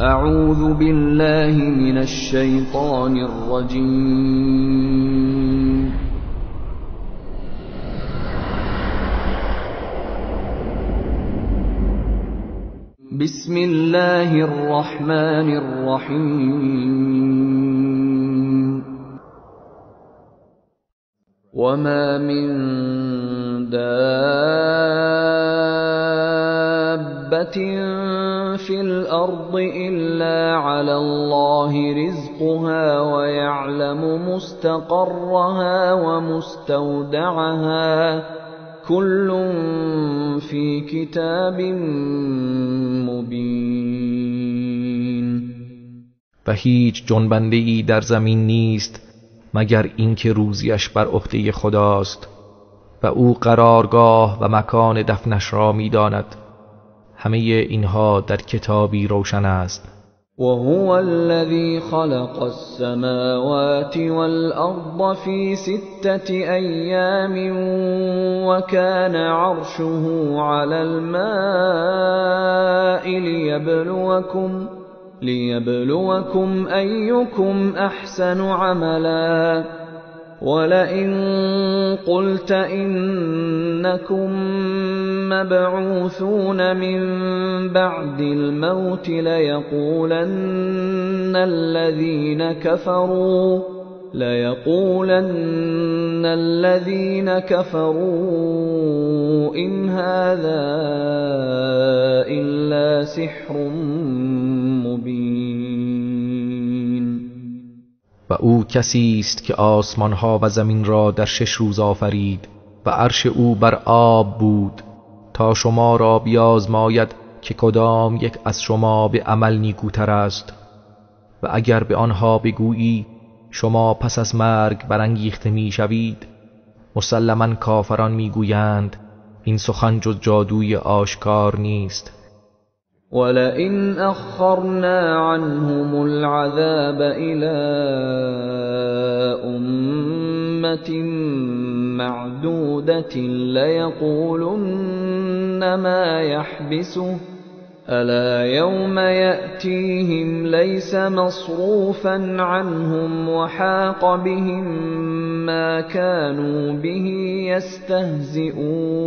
اعوذ بالله من الشیطان الرجیم. بسم الله الرحمن الرحیم. وما من دابة في الأرض إلا على الله رزقها ويعلم مستقرها ومستودعها كل في كتاب مبین. و هیچ جنبنده‌ای در زمین نیست مگر اینکه روزیش بر عهده خداست و او قرارگاه و مکان دفنش را می‌داند. همه اینها در کتابی روشن است. و هو الذی خلق السماوات والارض فی ستة ایام وكان عرشه علی الماء ليبلوكم أيكم أحسن عملا ولئن قلت إنكم مبعوثون من بعد الموت ليقولن الذين كفروا إن هذا إلا سحر مبین. و او کسی است که آسمانها و زمین را در 6 روز آفرید و عرش او بر آب بود تا شما را بیازماید که کدام یک از شما به عمل نیکوتر است. و اگر به آنها بگویی شما پس از مرگ برانگیخته میشوید، مسلما کافران میگویند این سخن جز جادوی آشکار نیست. ولئن أخرنا عنهم العذاب إلى أمة معدودة ليقولن ما يحبسه ألا يوم يأتيهم ليس مصروفا عنهم وحاق بهم ما كانوا به يستهزئون.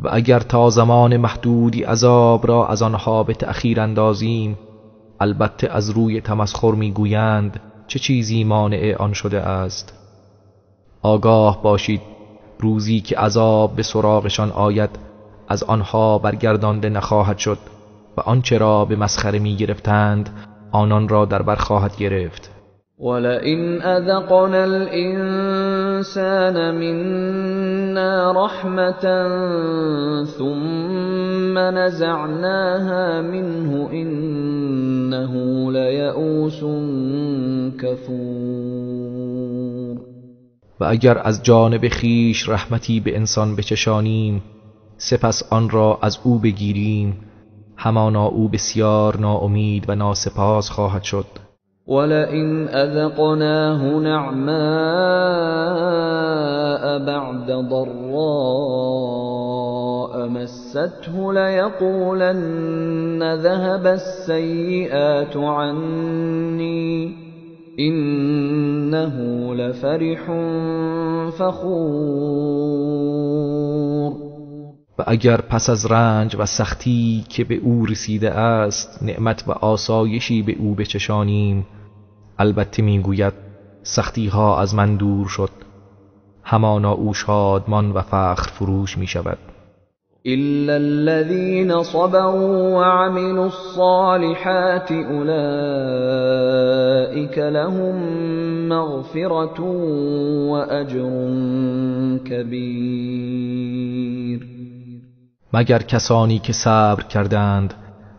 و اگر تا زمان محدودی عذاب را از آنها به تأخیر اندازیم، البته از روی تمسخر میگویند چه چیزی مانع آن شده است. آگاه باشید روزی که عذاب به سراغشان آید از آنها برگردانده نخواهد شد و آنچه را به مسخره می گرفتند آنان را در بر خواهد گرفت. ولئن اذقنا الانسان منا رحمة ثم نزعناها منه انه لیئوس کفور. و اگر از جانب خیش رحمتی به انسان بچشانیم سپس آن را از او بگیریم، همانا او بسیار ناامید و ناسپاس خواهد شد. ولئن اذقناه نعماء بعد ضراء مسته ليقولن ذهب السيئات عني انه لفرح فخور. و اگر پس از رنج و سختی که به او رسیده است نعمت و آسایشی به او بچشانیم، البته میگوید سختی ها از من دور شد، همانا او شادمان و فخر فروش می شود. إلا الذين صبروا وعملوا الصالحات أولئك لهم مغفرة وأجر كبير. مگر کسانی که صبر کردند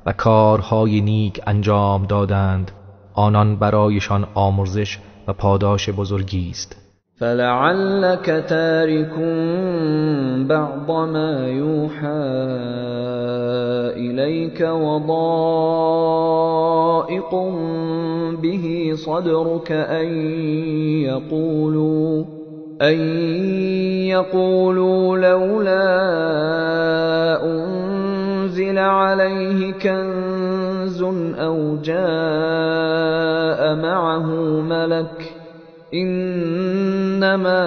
و کارهای نیک انجام دادند، آنان برایشان آمرزش و پاداش بزرگی است. فلعلك تارك بعض ما يوحى إليك وضائق به صدرك أن يقولوا لولا أنزل عليه عليه كنز أو جاء معه ملك إنما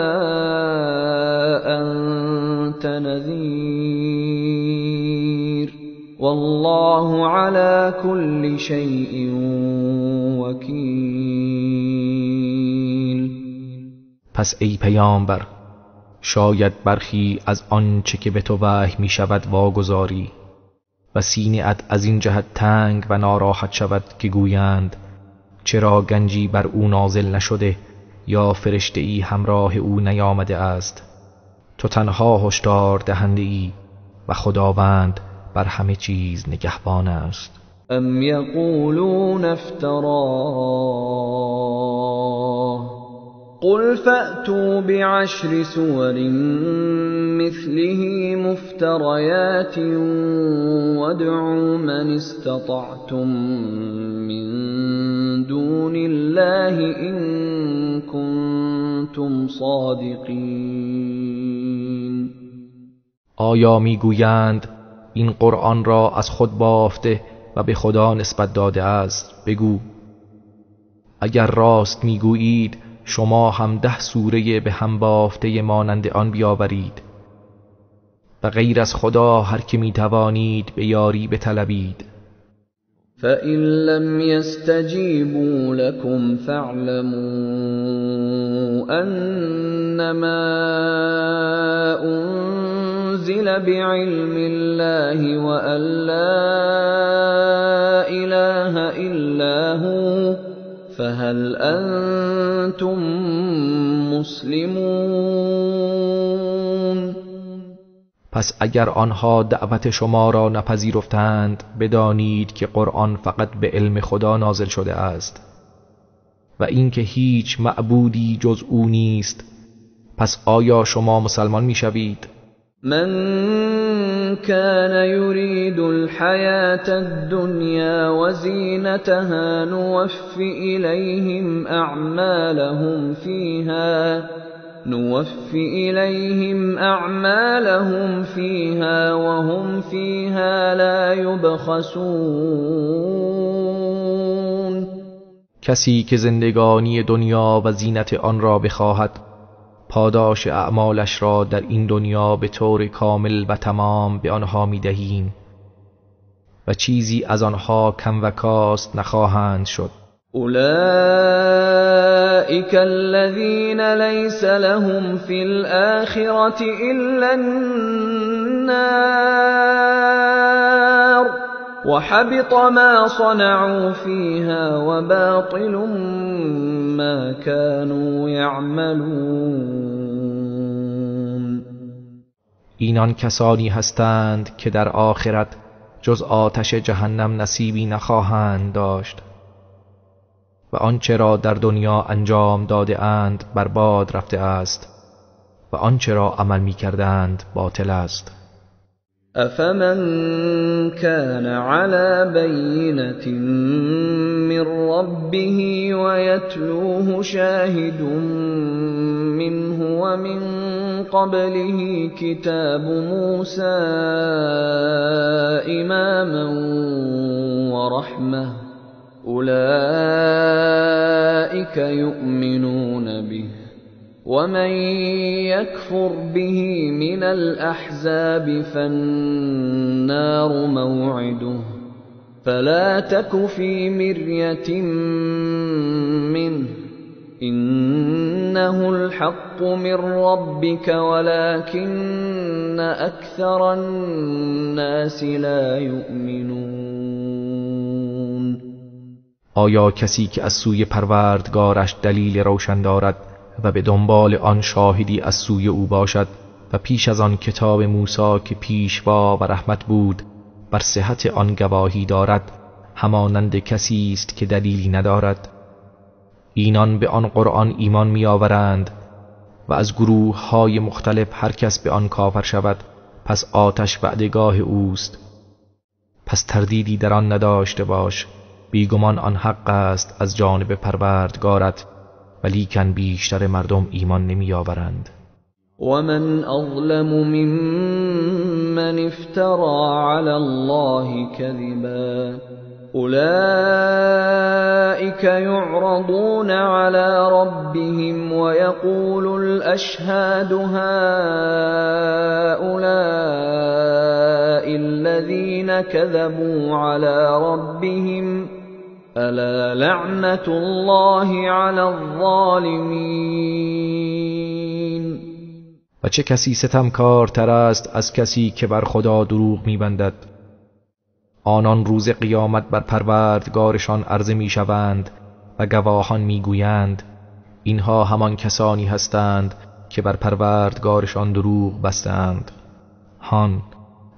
أنت نذير والله على كل شيء وكيل. پس ای پیامبر، شاید برخی از آنچه که به تو وحی می شود واگذاری و سینه ات از این جهت تنگ و ناراحت شود که گویند چرا گنجی بر او نازل نشده یا فرشته ای همراه او نیامده است. تو تنها هشدار دهنده ای و خداوند بر همه چیز نگهبان است. ام یقولون افتراه قل فأتوا بعشر سور مثله مفتريات وادعوا من استطعتم من دون الله إن كنتم صادقین. آیا میگویند این قرآن را از خود بافته و به خدا نسبت داده است؟ بگو اگر راست میگویید شما هم 10 سوره به هم بافته مانند آن بیاورید و غیر از خدا هر که میتوانید به یاری بطلبید. فَإِن لَّمْ يَسْتَجِيبُوا لَكُمْ فَاعْلَمُوا أَنَّمَا أُنزِلَ بِعِلْمِ اللَّهِ وَأَن لَّا إِلَٰهَ إِلَّا هُوَ فَهَلْ أَنتُم مُّسْلِمُونَ. پس اگر آنها دعوت شما را نپذیرفتند بدانید که قرآن فقط به علم خدا نازل شده است و اینکه هیچ معبودی جز او نیست. پس آیا شما مسلمان میشوید؟ من كان يريد الحياة الدنيا وزينتها نوف إليهم أعمالهم فيها وهم فيها لا يبخسون. کسی که زندگانی دنیا و زینت آن را بخواهد پاداش اعمالش را در این دنیا به طور کامل و تمام به آنها می‌دهیم و چیزی از آنها کم و کاست نخواهند شد. أولئك الذين ليس لهم في الآخرة إلا النار وحبط ما صنعوا فيها وباطل ما كانوا يعملون. اینان کسانی هستند که در آخرت جز آتش جهنم نصیبی نخواهند داشت و آنچه را در دنیا انجام داده اند برباد رفته است و آنچه را عمل می کردند باطل است. افمن كان على بینة من ربه ويتلوه شاهد منه ومن قبله كتاب موسى إماما ورحمة أولئك يؤمنون به ومن يكفر به من الأحزاب فالنار موعده فلا تك في مرية منه إنه الحق من ربك ولكن أكثر الناس لا يؤمنون. آیا کسی که از سوی پروردگارش دلیل روشن دارد و به دنبال آن شاهدی از سوی او باشد و پیش از آن کتاب موسی که پیشوا و رحمت بود بر صحت آن گواهی دارد، همانند کسی است که دلیلی ندارد؟ اینان به آن قرآن ایمان می‌آورند و از گروه های مختلف هر کس به آن کافر شود پس آتش وعدگاه اوست. پس تردیدی در آن نداشته باش، بیگمان آن حق است از جانب پروردگارت، ولیکن بیشتر مردم ایمان نمی آورند. ومن اظلم ممن من افترى على الله كذبا أولئك يعرضون على ربهم ويقول الأشهاد هؤلاء الذين كذبوا على ربهم ألا لعنة الله على الظالمين. و چه کسی ستمکارتر است از کسی که بر خدا دروغ می‌بندد؟ آنان روز قیامت بر پروردگارشان عرضه می‌شوند و گواهان می‌گویند اینها همان کسانی هستند که بر پروردگارشان دروغ بستند. هان،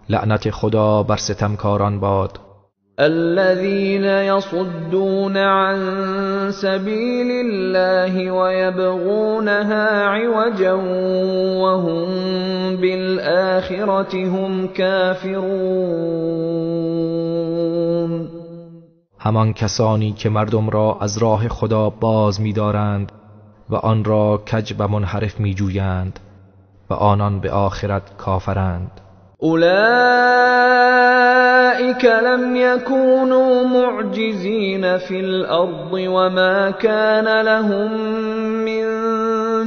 لعنت خدا بر ستمکاران باد. الذين يصدون عن سبيل الله ويبغونها عوجا وهم بالآخرة هم كافرون. همان کسانی که مردم را از راه خدا باز می‌دارند و آن را کج و منحرف می‌جویند و آنان به آخرت کافرند. أولئك لم يكونوا معجزين في الأرض وما كان لهم من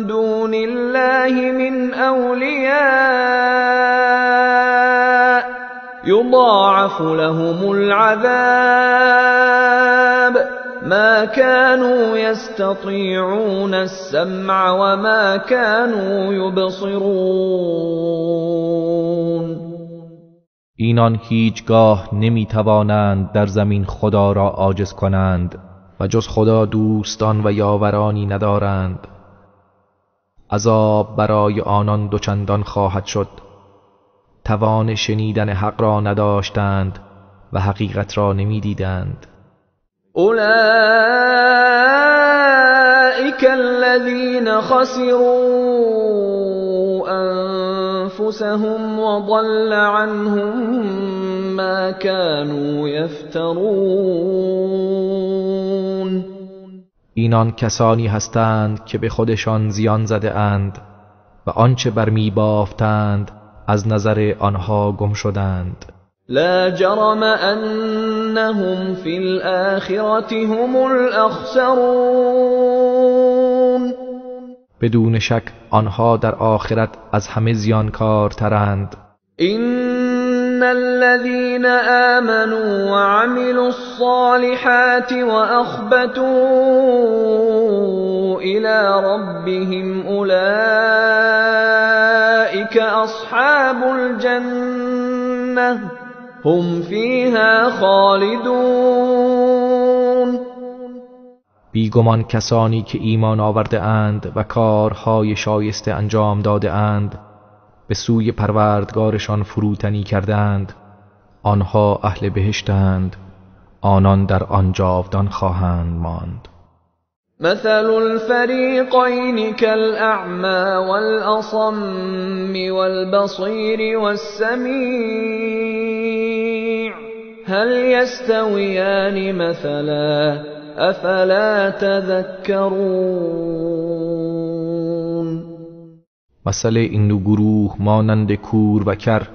دون الله من أولياء يضاعف لهم العذاب ما كانوا يستطيعون السمع وما كانوا يبصرون. اینان هیچگاه نمیتوانند در زمین خدا را عاجز کنند و جز خدا دوستان و یاورانی ندارند. عذاب برای آنان دوچندان خواهد شد. توان شنیدن حق را نداشتند و حقیقت را نمیدیدند. أولئك الذين خسروا أنفسهم وضل عنهم ما كانوا يفترون. اینان کسانی هستند که به خودشان زیان زده اند و آنچه برمی بافتند از نظر آنها گم شدند. لا جرم أنهم في الآخرة هم الأخسرون. بدون شک آنها در آخرت از همه زیانکارترند. إن الذين آمنوا وعملوا الصالحات وأخبتوا إلى ربهم أولئك أصحاب الجنة هم فيها خالدون. بیگمان کسانی که ایمان آورده اند و کارهای شایسته انجام داده اند، به سوی پروردگارشان فروتنی کردند، آنها اهل بهشتند، آنان در آن جاودان خواهند ماند. مثل الفریقین كالأعمى والأصم والبصیر والسمیع هل يستویان مثلا افلا تذکرون. مثل این دو گروه مانند کور و کر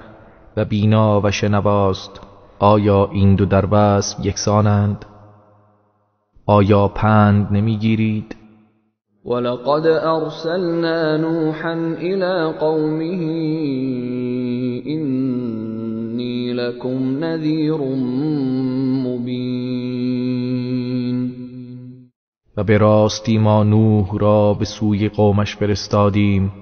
و بینا و شنواست. آیا این دو در وصف یکسانند؟ آیا پند نمیگیرید؟ ولقد ارسلنا نوحا الى قومه انی لکم نذیر مبین. و به راستی ما نوح را به سوی قومش فرستادیم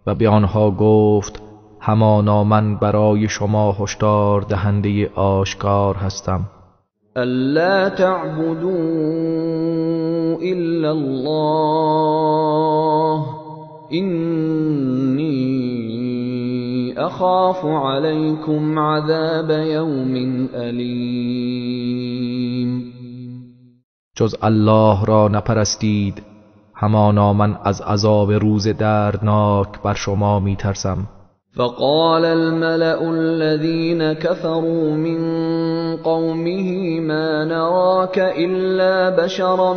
و به آنها گفت همانا من برای شما هشدار دهنده آشکار هستم. ألا تعبدوا إلا الله إني أخاف عليكم عذاب يوم أليم. جز الله را نپرستید، همانا من از عذاب روز دردناک بر شما میترسم. فقال الملأ الذين كفروا من قومه ما نراك إلا بشرا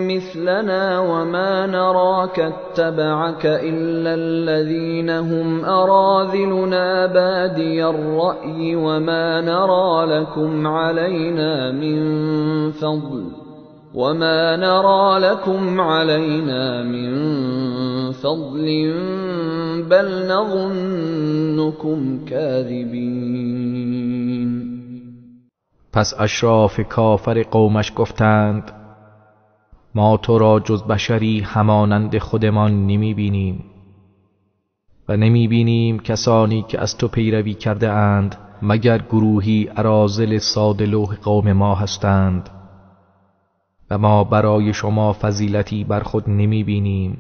مثلنا وما نراك اتبعك إلا الذين هم أراذلنا بادي الرأي وما نرى لكم علينا من فضل وما نرى لكم علينا من فضل بل نظنكم كاذبين. پس اشراف کافر قومش گفتند ما تو را جز بشری همانند خودمان نمی بینیم و نمی بینیم کسانی که از تو پیروی کرده اند مگر گروهی اراذل ساده لوح قوم ما هستند و ما برای شما فضیلتی بر خود نمی بینیم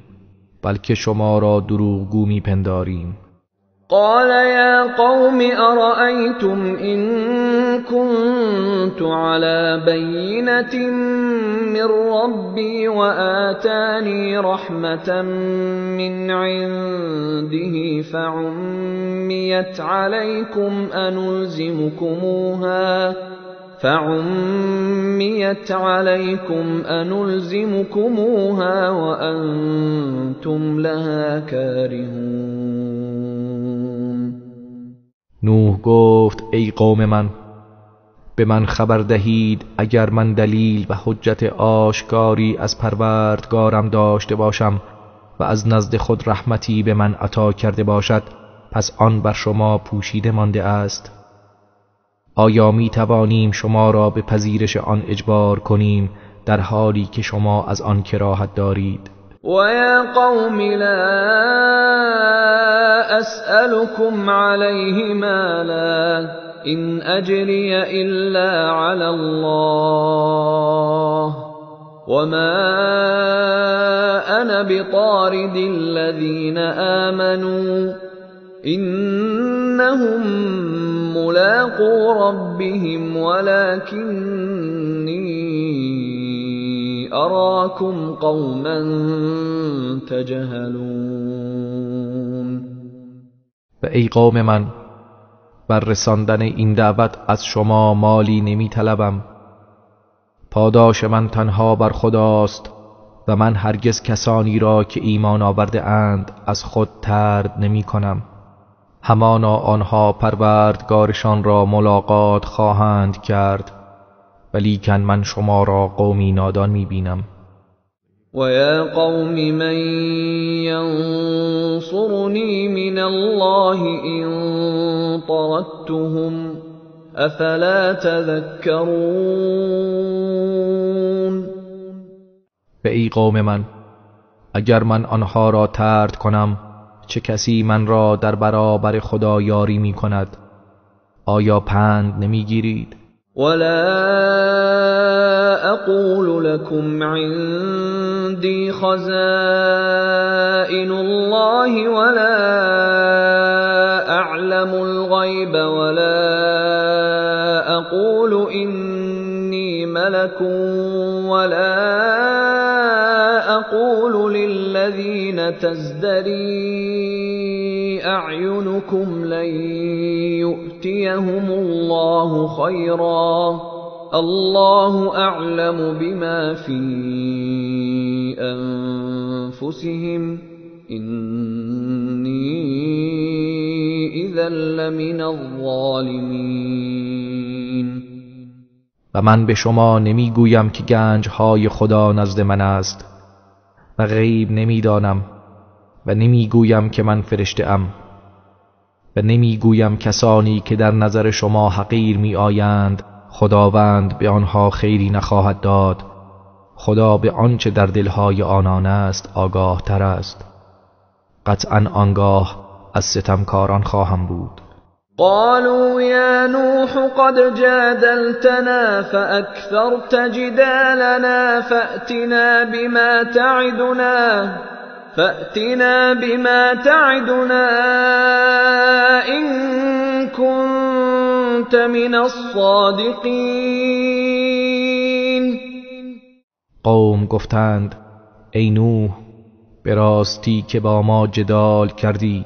بلکه شما را دروغگو می پنداریم. قال یا قوم ارأیتم ان كنت على بینة من ربی وآتانی رحمة من عنده فعمیت علیکم أنلزمكموها وأنتم لها كارهون. نوح گفت ای قوم من، به من خبر دهید اگر من دلیل و حجت آشکاری از پروردگارم داشته باشم و از نزد خود رحمتی به من عطا کرده باشد، پس آن بر شما پوشیده مانده است. آیا می توانیم شما را به پذیرش آن اجبار کنیم در حالی که شما از آن کراهت دارید؟ و یا قوم لا اسألكم علیه مالا ان اجری الا علی الله وما انا بطارد الذین آمنوا انهم ملاقو ربهم ولکنی اراکم قوما تجهلون. و ای قوم من، بر رساندن این دعوت از شما مالی نمی طلبم. پاداش من تنها بر خداست و من هرگز کسانی را که ایمان آورده اند از خود طرد نمی کنم. همانا آنها پروردگارشان را ملاقات خواهند کرد، ولیکن من شما را قومی نادان می بینم. و یا قوم من ینصرنی من الله ان طردتهم افلا تذکرون. به ای قوم من، اگر من آنها را طرد کنم چه کسی من را در برابر خدا یاری می کند؟ آیا پند نمی گیرید؟ ولا اقول لكم عندي خزائن الله ولا اعلم الغيب ولا اقول اني ملك ولا اقول للذين تزدري اعينكم لن يؤتيهم الله خيرا الله اعلم بما في انفسهم اني اذا لمن الظالمین. و من به شما نمیگویم که گنجهای خدا نزد من است و غیب نمیدانم و نمیگویم که من فرشته ام و نمیگویم کسانی که در نظر شما حقیر می آیند خداوند به آنها خیری نخواهد داد. خدا به آنچه در دلهای آنان است آگاه تر است. قطعا آنگاه از ستمکاران خواهم بود. قالوا یا نوح قد جادلتنا فأكثرت جدالنا فأتنا بما تعدنا إن كنت من الصادقین. قوم گفتند ای نوح، به راستی که با ما جدال کردی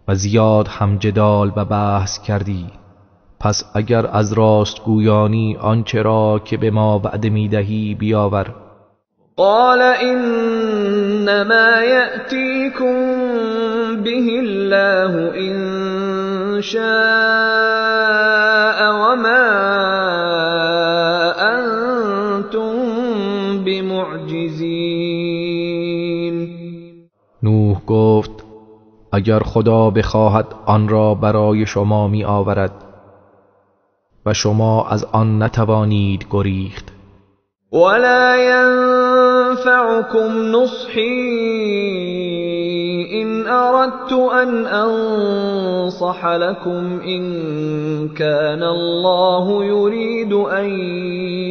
و زیاد هم جدال و بحث کردی. پس اگر از راست گویانی آنچه را که به ما وعده میدهی بیاور. قال انما یأتیکم به الله ان شاء وما انتم بمعجزین. نوح گفت اگر خدا بخواهد آن را برای شما می آورد و شما از آن نتوانید گریخت. ولا ينفعكم نصحي إن أردت أن أنصح لكم إن كان الله يريد أن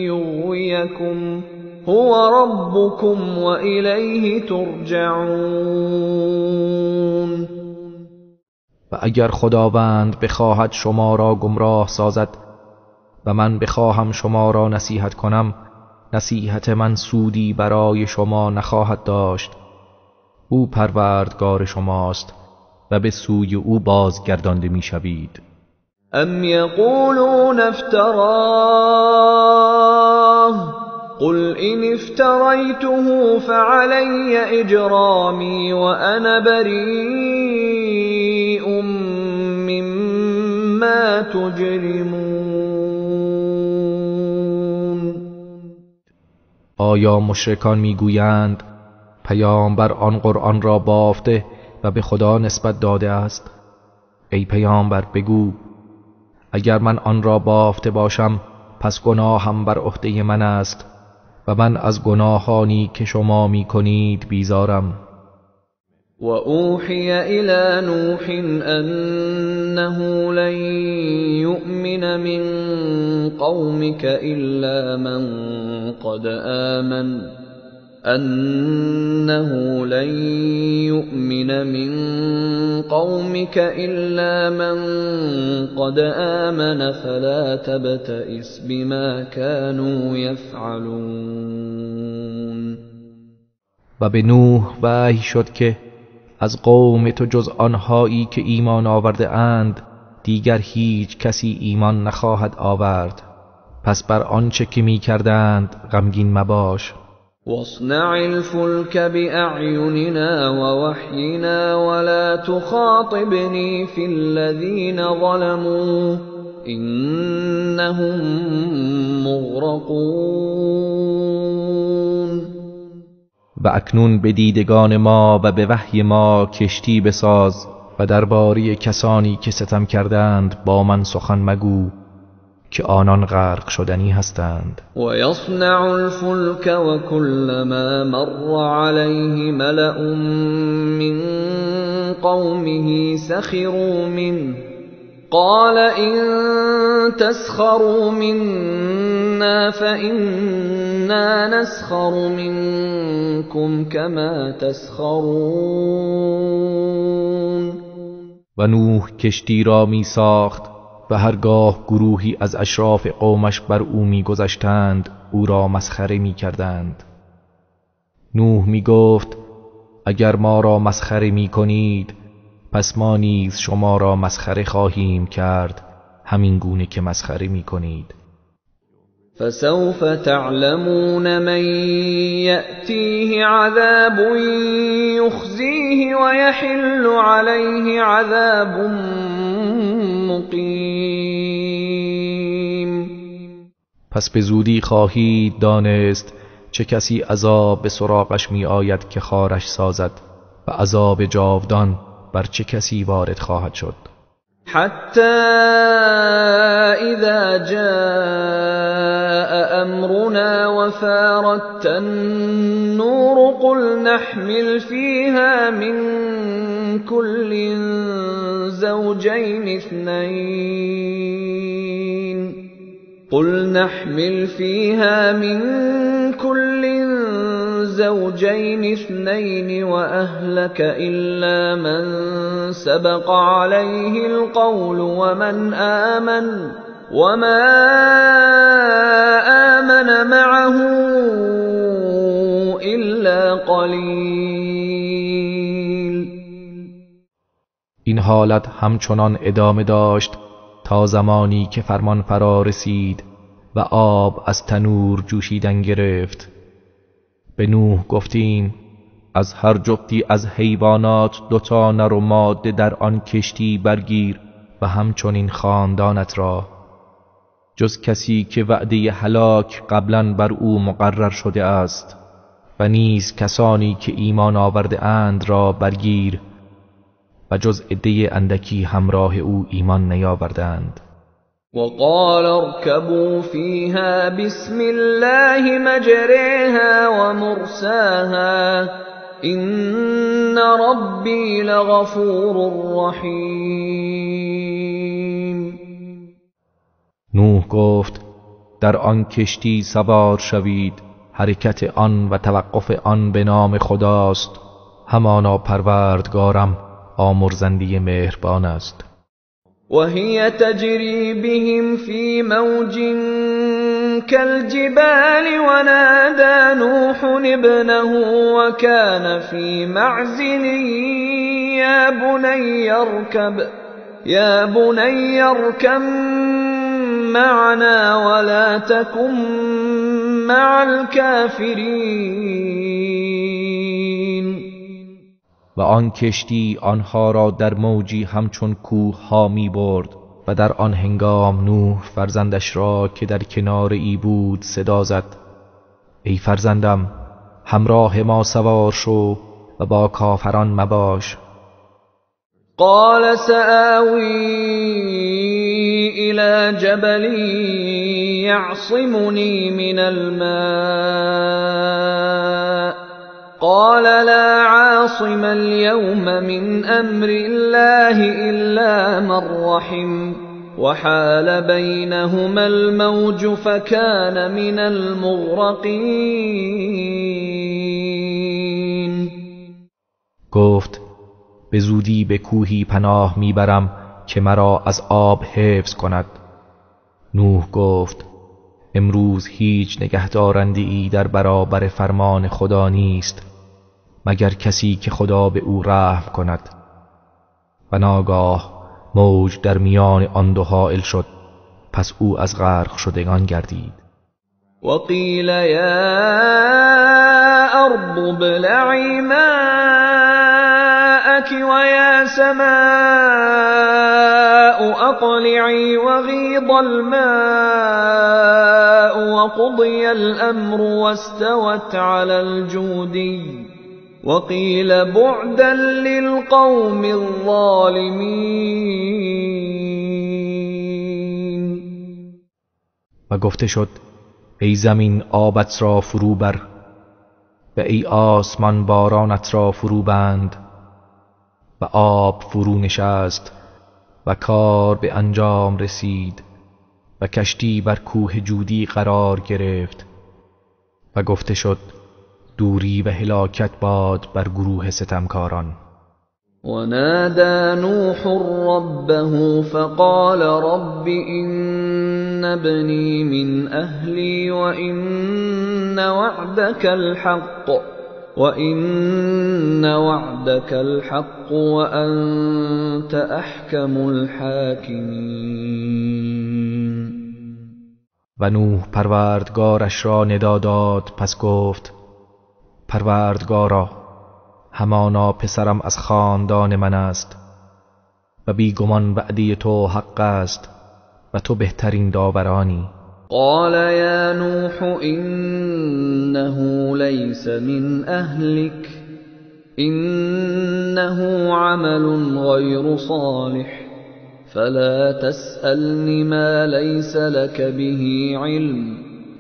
يغويكم هو ربكم وإليه ترجعون. و اگر خداوند بخواهد شما را گمراه سازد و من بخواهم شما را نصیحت کنم، نصیحت من سودی برای شما نخواهد داشت. او پروردگار شماست و به سوی او بازگردانده میشوید. ام یقولون افتراه قل ان افتریته فعلی اجرامی وانا بریء مما تجرمون. آیا مشرکان میگویند پیامبر آن قرآن را بافته و به خدا نسبت داده است؟ ای پیامبر بگو اگر من آن را بافته باشم پس گناهم بر عهده من است و من از گناهانی که شما میکنید بیزارم. و اوحی الی نوح انه لن یؤمن من قومک الا من قد آمن انه لن يؤمن من قومك الا من قد آمن فلا تبتئس بما كانوا يفعلون. و به نوح وحی شد که از قوم تو جز آنهایی که ایمان آورده اند دیگر هیچ کسی ایمان نخواهد آورد، پس بر آنچه که می کردند غمگین مباش. واصنع الفلك بأعيننا ووحينا ولا تخاطبني في الذين ظلموا إنهم مغرقون. و اکنون به دیدگان ما و به وحی ما کشتی بساز و درباره کسانی که ستم کردند با من سخن مگو که آنان غرق شدنی هستند. و یصنع الفلک و کلما مر علیه ملأ من قومه سخروا منه قال إن تسخروا منا فإنا نسخر منكم كما تسخرون. و نوح کشتی را می ساخت و هرگاه گروهی از اشراف قومش بر او می گذشتند او را مسخره می کردند. نوح می گفت اگر ما را مسخره می کنید پس ما نیز شما را مسخره خواهیم کرد، همین گونه که مسخره می کنید. فسوف تعلمون من یأتیه عذاب یخزیه ویحل علیه عذاب مقیم. پس به زودی خواهید دانست چه کسی عذاب به سراغش می آید که خارش سازد و عذاب جاودان بر چه کسی وارد خواهد شد. حتی اذا جاء امرنا وفارت النور قل نحمل فيها من كل زوجين اثنين قل نحمل فيها من كل زوجين اثنين وأهلك إلا من سبق عليه القول ومن آمن وما آمن معه إلا قليل. این حالت همچنان ادامه داشت تا زمانی که فرمان فرا رسید و آب از تنور جوشیدن گرفت. به نوح گفتیم از هر جفتی از حیوانات دوتا نر و ماده در آن کشتی برگیر و همچنین خاندانت را، جز کسی که وعده هلاک قبلا بر او مقرر شده است، و نیز کسانی که ایمان آورده اند را برگیر و جز عده اندکی همراه او ایمان نیاوردند. وقال اركبوا فيها بسم الله مجريها ومرساها إن ربي لغفور رحیم. نوح گفت در آن کشتی سوار شوید، حرکت آن و توقف آن به نام خداست، همانا پروردگارم آمرزنده مهربان است. وهي تجري بهم في موج كالجبال ونادى نوح ابنه وكان في معزل يا بني اركب معنا ولا تكن مع الكافرين. و آن کشتی آنها را در موجی همچون کوه ها می برد و در آن هنگام نوح فرزندش را که در کنار ای بود صدا زد: ای فرزندم، همراه ما سوار شو و با کافران مباش. قال سآوی إلى جبل يعصمني من الماء قال لا عاصم اليوم من أمر الله إلا من رحم وحال بينهما الموج فكان من المغرقين. گفت به زودی به کوهی پناه میبرم که مرا از آب حفظ کند. نوح گفت امروز هیچ نگهدارنده‌ای در برابر فرمان خدا نیست مگر کسی که خدا به او رحم کند. و ناگاه موج در میان آن دو حائل شد، پس او از غرق شدگان گردید. وقیل یا ارض ابلعی ماءک ویا سماء اقلعی وغیض الماء وقضی الامر واستوت علی الجودی وقیل بعدا للقوم الظالمین. و گفته شد ای زمین آبت را فرو بر و ای آسمان بارانت را فرو بند. و آب فرو نشست و کار به انجام رسید و کشتی بر کوه جودی قرار گرفت. و گفته شد دوری و هلاکت باد بر گروه ستمکاران. ونادى نوح ربه فقال رب إن ابني من أهلي وإن وعدك الحق وأنت أحكم الحاكمين. و نوح پروردگارش را ندا داد، پس گفت پروردگارا، همانا پسرم از خاندان من است و بیگمان وعده تو حق است و تو بهترین داورانی. قال یا نوح انه لیس من اهلک انه عمل غیر صالح فلا تسألنی ما لیس لك به علم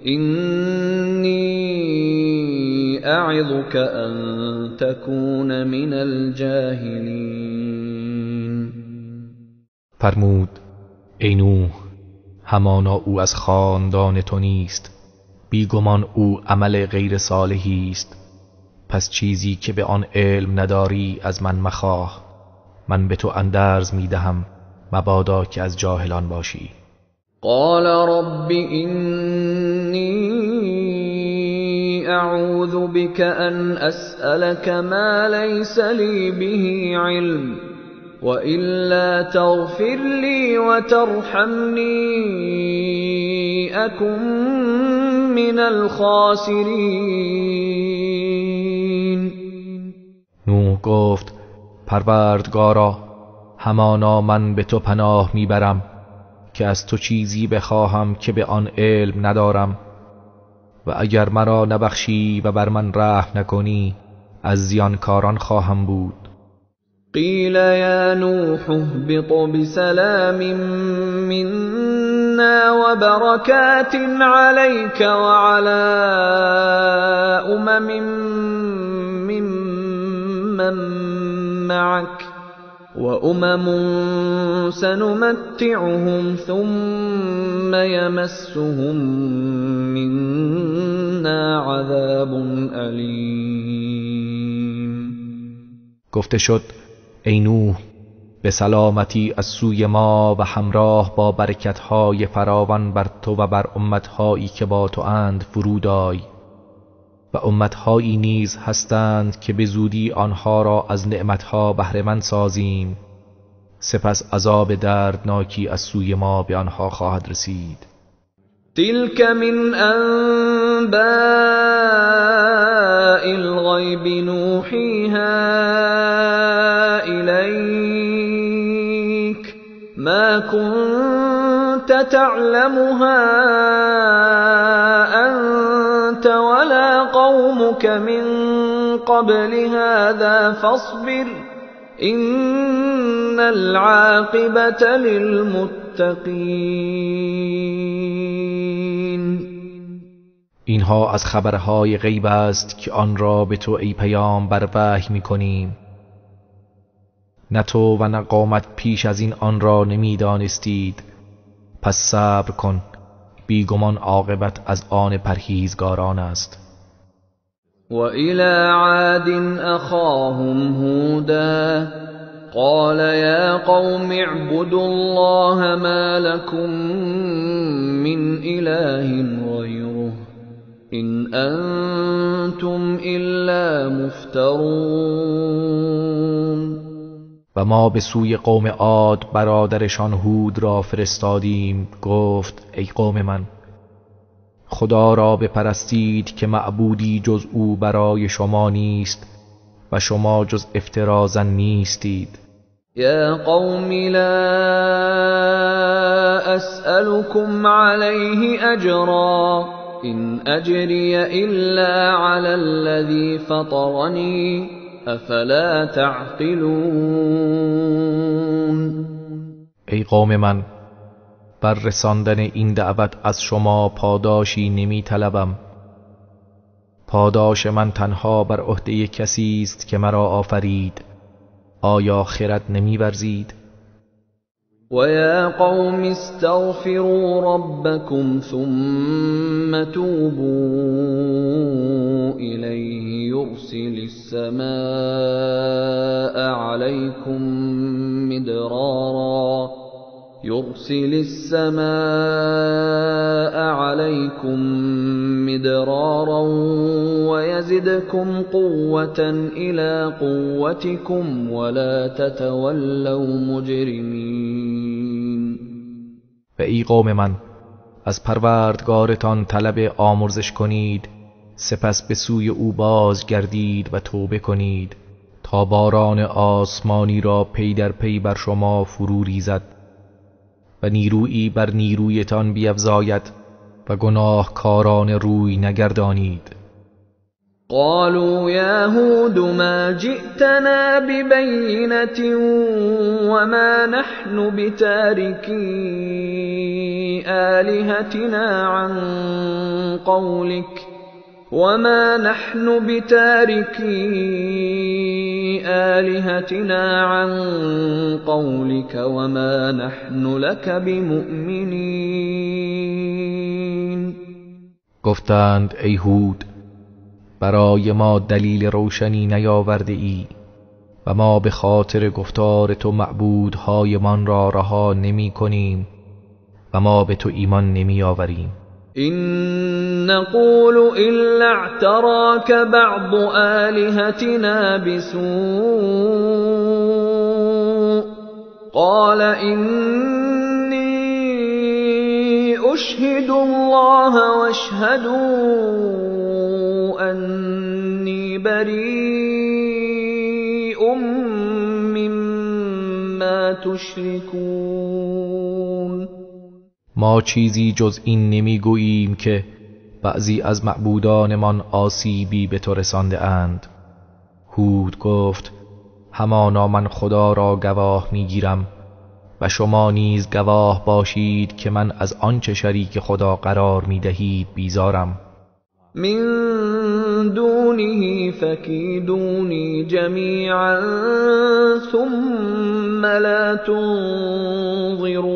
إني أعظك أن تكون من الجاهلين. فرمود ای نوح، همانا او از خاندان تو نیست، بیگمان او عمل غیر صالحی است، پس چیزی که به آن علم نداری از من مخواه، من به تو اندرز می دهم مبادا که از جاهلان باشی. قال رب إني أعوذ بك أن أسألك ما ليس لي به علم وإلا تغفر لي وترحمني أكن من الخاسرین. نوح گفت پروردگارا، همانا من به تو پناه میبرم که از تو چیزی بخواهم که به آن علم ندارم، و اگر مرا نبخشی و بر من رحم نکنی از زیانکاران خواهم بود. قیل یا نوح اهبط بسلام منا وبرکات علیک وعلى امم ممن معک وأمم سنمتعهم ثم يمسهم منا عذاب ألیم. گفته شد ای نوح، به سلامتی از سوی ما و همراه با برکتهای فراوان بر تو و بر امتهایی که با تو اند فرود آی، و امتهایی نیز هستند که به زودی آنها را از نعمتها بهره‌مند سازیم، سپس عذاب دردناکی از سوی ما به آنها خواهد رسید. تلك من انباء الغیب نوحیها الیک ما كنت تعلمها انت ولا قومك من قبل هذا فاصبر ان العاقبة للمتقین. اینها از خبرهای غیب است که آن را به تو ای پیامبر وحی می‌کنیم. نه تو و نه قومت پیش از این آن را نمی‌دانستید، پس صبر کن، بیگمان عاقبت از آن پرهیزگاران است. و الی عاد اخاهم هودا قال یا قوم اعبدوا الله ما لكم من اله غیره ان انتم الا مفترون. و ما به سوی قوم عاد برادرشان هود را فرستادیم، گفت ای قوم من، خدا را بپرستید که معبودی جز او برای شما نیست و شما جز افترازن نیستید. یا قوم لا اسألكم علیه اجرا ان اجری الا علی الذی فطرنی افلا تعقلون. ای قوم من، بر رساندن این دعوت از شما پاداشی نمی طلبم. پاداش من تنها بر عهده کسی است که مرا آفرید. آیا خرد نمی ورزید؟ و یا قوم استغفروا ربکم ثم توبوا الیه یرسل السماء علیکم مدرارا يرسل السماء عليكم مدرارا ويزدكم قوة إلى قوتكم ولا تتولوا مجرمين. و ای قوم من، از پروردگارتان طلب آمرزش کنید، سپس به سوی او بازگردید و توبه کنید تا باران آسمانی را پی در پی بر شما فرو ریزد و نیرویی بر نیرویتان بیفزاید و گناهکاران روی نگردانید. قالوا یا هود ما جئتنا ببینة وما نحن بتارکی آلهتنا عن قولك وما نحن بتاركي آلهتنا عن قولك وما نحن لك بمؤمنين. گفتند ای هود، برای ما دلیل روشنی نیاورده ای و ما به خاطر گفتار تو معبودهایمان را رها نمی کنیم و ما به تو ایمان نمی آوریم. إن نقول إلا اعتراك بعض آلهتنا بسوء قال إني أشهد الله واشهدوا أني بريء مما تشركون. ما چیزی جز این نمیگوییم که بعضی از معبودانمان آسیبی به تو رسانده اند. هود گفت همانا من خدا را گواه میگیرم و شما نیز گواه باشید که من از آنچه شریک خدا قرار میدهید بیزارم. من دونه فکیدونی جمیعا ثم لا تنظرون.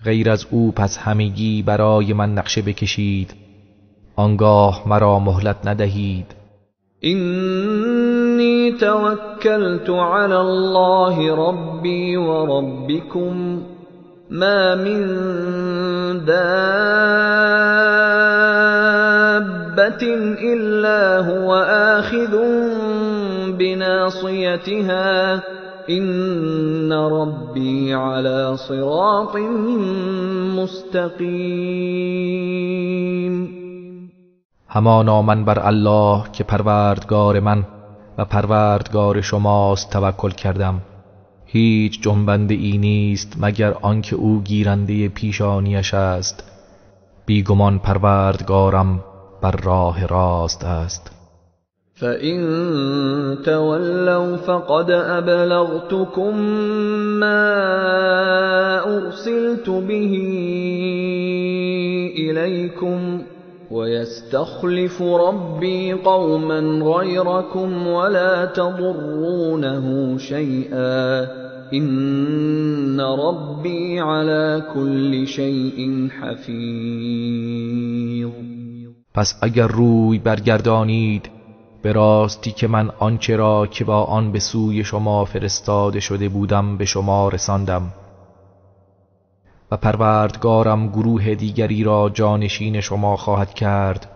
غیر از او پس همگی برای من نقشه بکشید، آنگاه مرا مهلت ندهید. إني توكلت على الله ربي وربكم ما من دابة إلا هو آخذ بناصيتها إن ربي على صراط مستقيم. همانا من بر الله که پروردگار من و پروردگار شماست توکل کردم. هیچ جنبنده ای نیست مگر آنکه او گیرنده پیشانیش است. بیگمان پروردگارم بر راه راست است. فَإِن تَوَلَّوْا فَقَدْ أَبْلَغْتُكُم مَّا أُرْسِلْتُ بِهِ إِلَيْكُمْ وَيَسْتَخْلِفُ رَبِّي قَوْمًا غَيْرَكُمْ وَلَا تَضُرُّونَهُ شَيْئًا إِنَّ رَبِّي عَلَى كُلِّ شَيْءٍ حَفِيظٌ. پس اگر روی برگردانید به راستی که من آنچه را که با آن به سوی شما فرستاده شده بودم به شما رساندم و پروردگارم گروه دیگری را جانشین شما خواهد کرد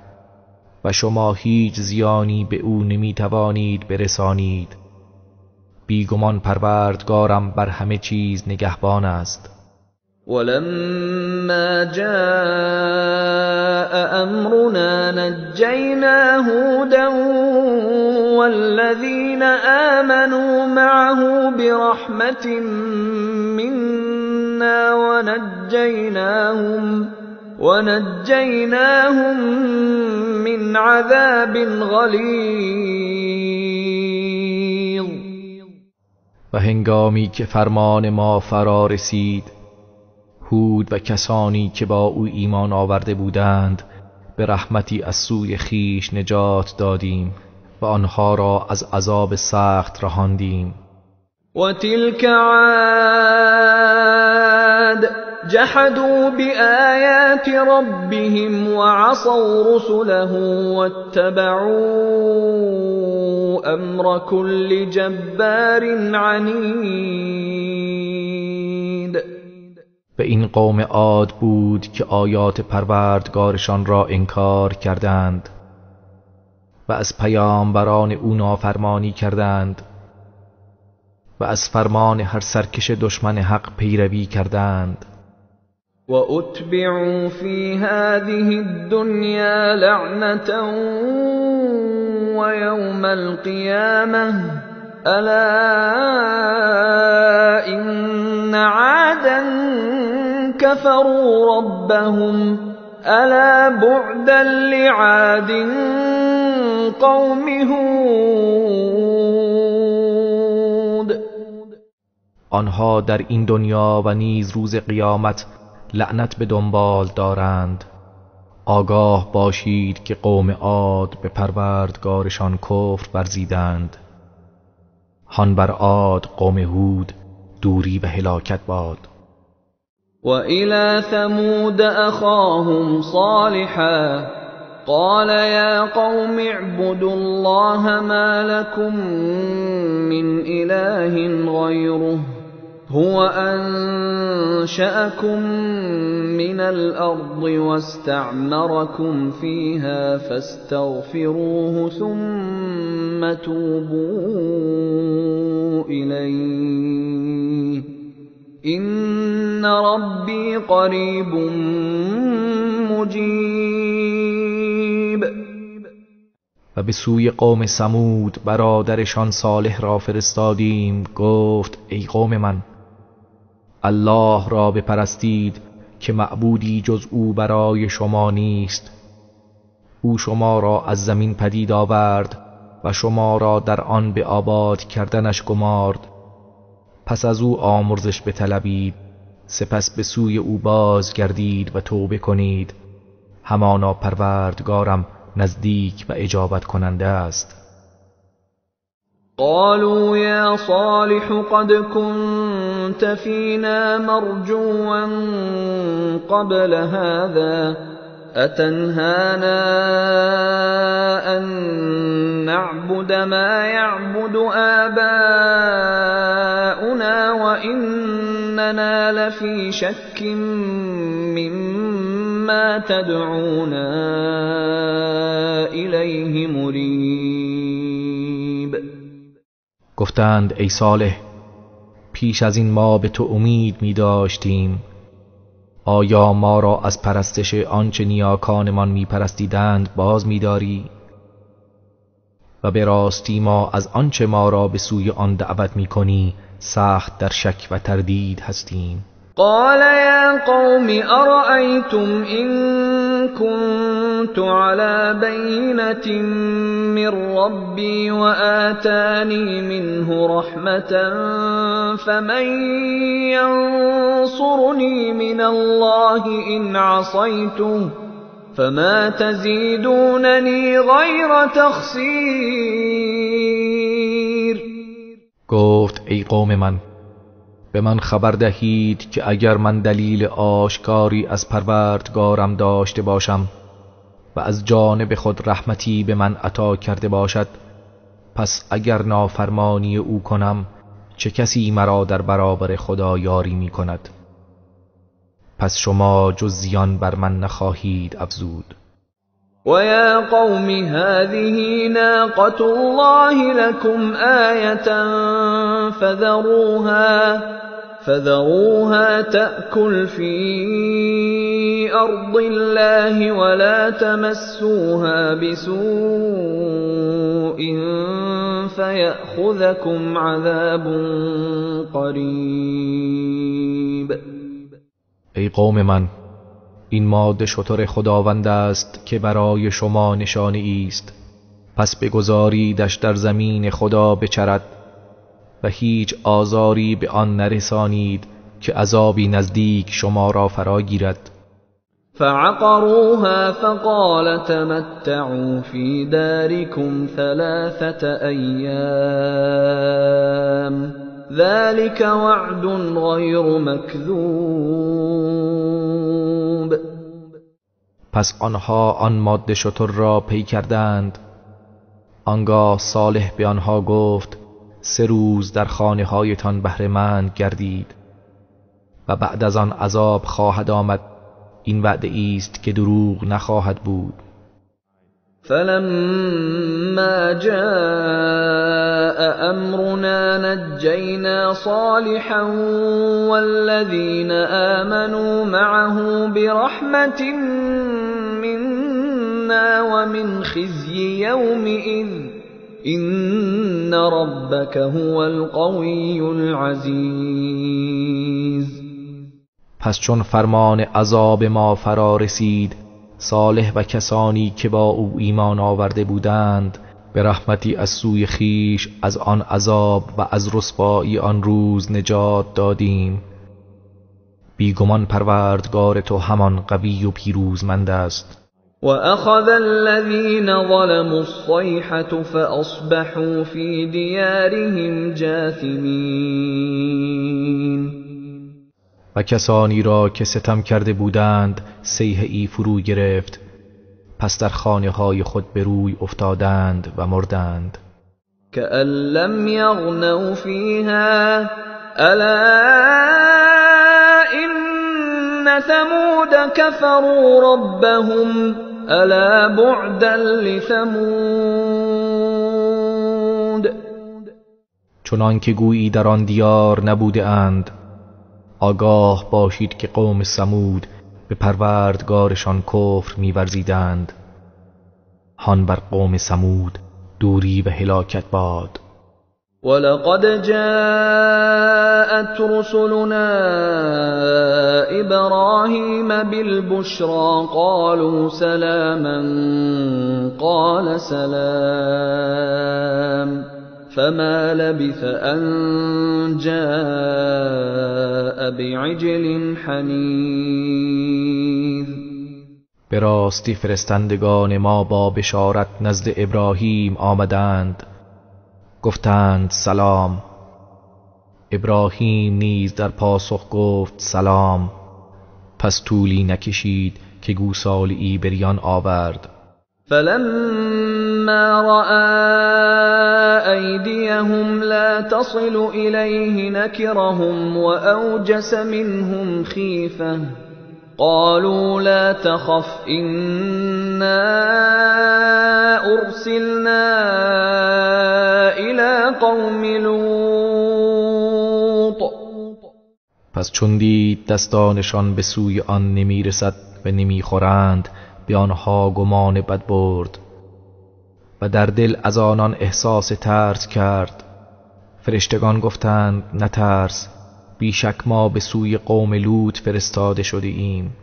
و شما هیچ زیانی به او نمیتوانید برسانید. بیگمان پروردگارم بر همه چیز نگهبان است. ولما جاء أمرنا نجينا هودا والذين آمنوا معه برحمة منا ونجيناهم من عذاب غلیظ. و هنگامی که فرمان ما فرا رسید، هود و کسانی که با او ایمان آورده بودند به رحمتی از سوی خیش نجات دادیم و آنها را از عذاب سخت رهاندیم. و تلک عاد جحدوا بآیات ربهم وعصوا رسله واتبعوا امر كل جبار عنید. به این قوم عاد بود که آیات پروردگارشان را انکار کردند و از پیامبران او نافرمانی کردند و از فرمان هر سرکش دشمن حق پیروی کردند. و اتبعوا فی هذه الدنیا لعنة و یوم القیامة الا ان عادا كفروا ربهم الا بعدا لعاد قوم هود. آنها در این دنیا و نیز روز قیامت لعنت به دنبال دارند. آگاه باشید که قوم عاد به پروردگارشان کفر ورزیدند. هان بر عاد قوم هود دوری و هلاکت باد. و الی ثمود اخاهم صالحا قال یا قوم اعبدوا الله ما لكم من اله غیره هو انشأكم من الارض واستعمركم فيها فاستغفروه ثم توبوا إليه إن ربي قريب مجیب. و به سوی قوم ثمود برادرشان صالح را فرستادیم. گفت ای قوم من، الله را بپرستید که معبودی جز او برای شما نیست. او شما را از زمین پدید آورد و شما را در آن به آباد کردنش گمارد. پس از او آمرزش بطلبید، سپس به سوی او باز گردید و توبه کنید. همانا پروردگارم نزدیک و اجابت کننده است. قالوا یا صالح قد كنت فینا مرجوا قبل هذا أتنهانا أن نعبد ما يعبد آباؤنا وإننا لفي شك مما تدعونا إليه مريب. گفتند ای صالح، پیش از این ما به تو امید می داشتیم. آیا ما را از پرستش آنچه نیاکانمان می پرستیدند باز می داری؟ و به راستی ما از آنچه ما را به سوی آن دعوت می کنی سخت در شک و تردید هستیم. قال یا قوم ارأیتم إن كنت على بینة من ربی وآتانی منه رحمة فمن ينصرنی من الله إن عصیته فما تزیدوننی غیر تخسیر. گفت ای قوم من، به من خبر دهید که اگر من دلیل آشکاری از پروردگارم داشته باشم و از جانب خود رحمتی به من عطا کرده باشد، پس اگر نافرمانی او کنم چه کسی مرا در برابر خدا یاری می کند؟ پس شما جز زیان بر من نخواهید افزود. و یا قوم هذه ناقة الله لكم آیة فذروها تأكل في أرض الله ولا تمسوها بسوء فيأخذكم عذاب قریب. ای قوم من، این ماده شتر خداوند است که برای شما نشانه است، پس بگذاریدش در زمین خدا بچرد و هیچ آزاری به آن نرسانید که عذابی نزدیک شما را فرا گیرد. فعقروها فقال تمتعوا فی دارکم 3 ایام ذلك وعد غیر مکذوب. پس آنها آن ماده شتر را پی کردند. آنگاه صالح به آنها گفت 3 روز در خانه هایتان بهره مند گردید و بعد از آن عذاب خواهد آمد. این وعده است که دروغ نخواهد بود. فلما جاء امرنا نجینا صالحا والذین آمنوا معه برحمة منا ومن خزی یومئذ إن ربك هو القوی العزیز. پس چون فرمان عذاب ما فرا رسید، صالح و کسانی که با او ایمان آورده بودند به رحمتی از سوی خیش از آن عذاب و از رسوایی آن روز نجات دادیم. بیگمان پروردگار تو همان قوی و پیروزمند است. وَأَخَذَ الَّذِينَ ظَلَمُوا الصَّيْحَةُ فَأَصْبَحُوا فِي دِيَارِهِمْ جَاثِمِينَ. و کسانی را که ستم کرده بودند صیحه ای فرو گرفت، پس در خانه های خود به روی افتادند و مردند. كأن لم یغنوا فیها ألا إن ثمود كفروا ربهم ألا بعدا لثمود. چنان که گویی در آن دیار نبوده اند. آگاه باشید که قوم ثمود به پروردگارشان کفر می‌ورزیدند. هان بر قوم ثمود دوری و هلاکت باد. ولقد جاءت رسلنا إبراهيم بالبشرى قالوا سلاما قال سلام فما لبث أن جاء بعجل حنیذ. به راستی فرستندگان ما با بشارت نزد ابراهیم آمدند، گفتند سلام. ابراهیم نیز در پاسخ گفت سلام. پس طولی نکشید که گوساله‌ای بریان آورد. فلما رأى أيديهم لا تصل إليه نكرهم وأوجس منهم خيفة قالوا لا تخف إنا أرسلنا إلى قوم لوط. پس چون دید دستانشان به سوی آن نمیرسد و نمیخورند، به آنها گمان بد برد و در دل از آنان احساس ترس کرد. فرشتگان گفتند نترس، بیشک ما به سوی قوم لوط فرستاده شده ایم.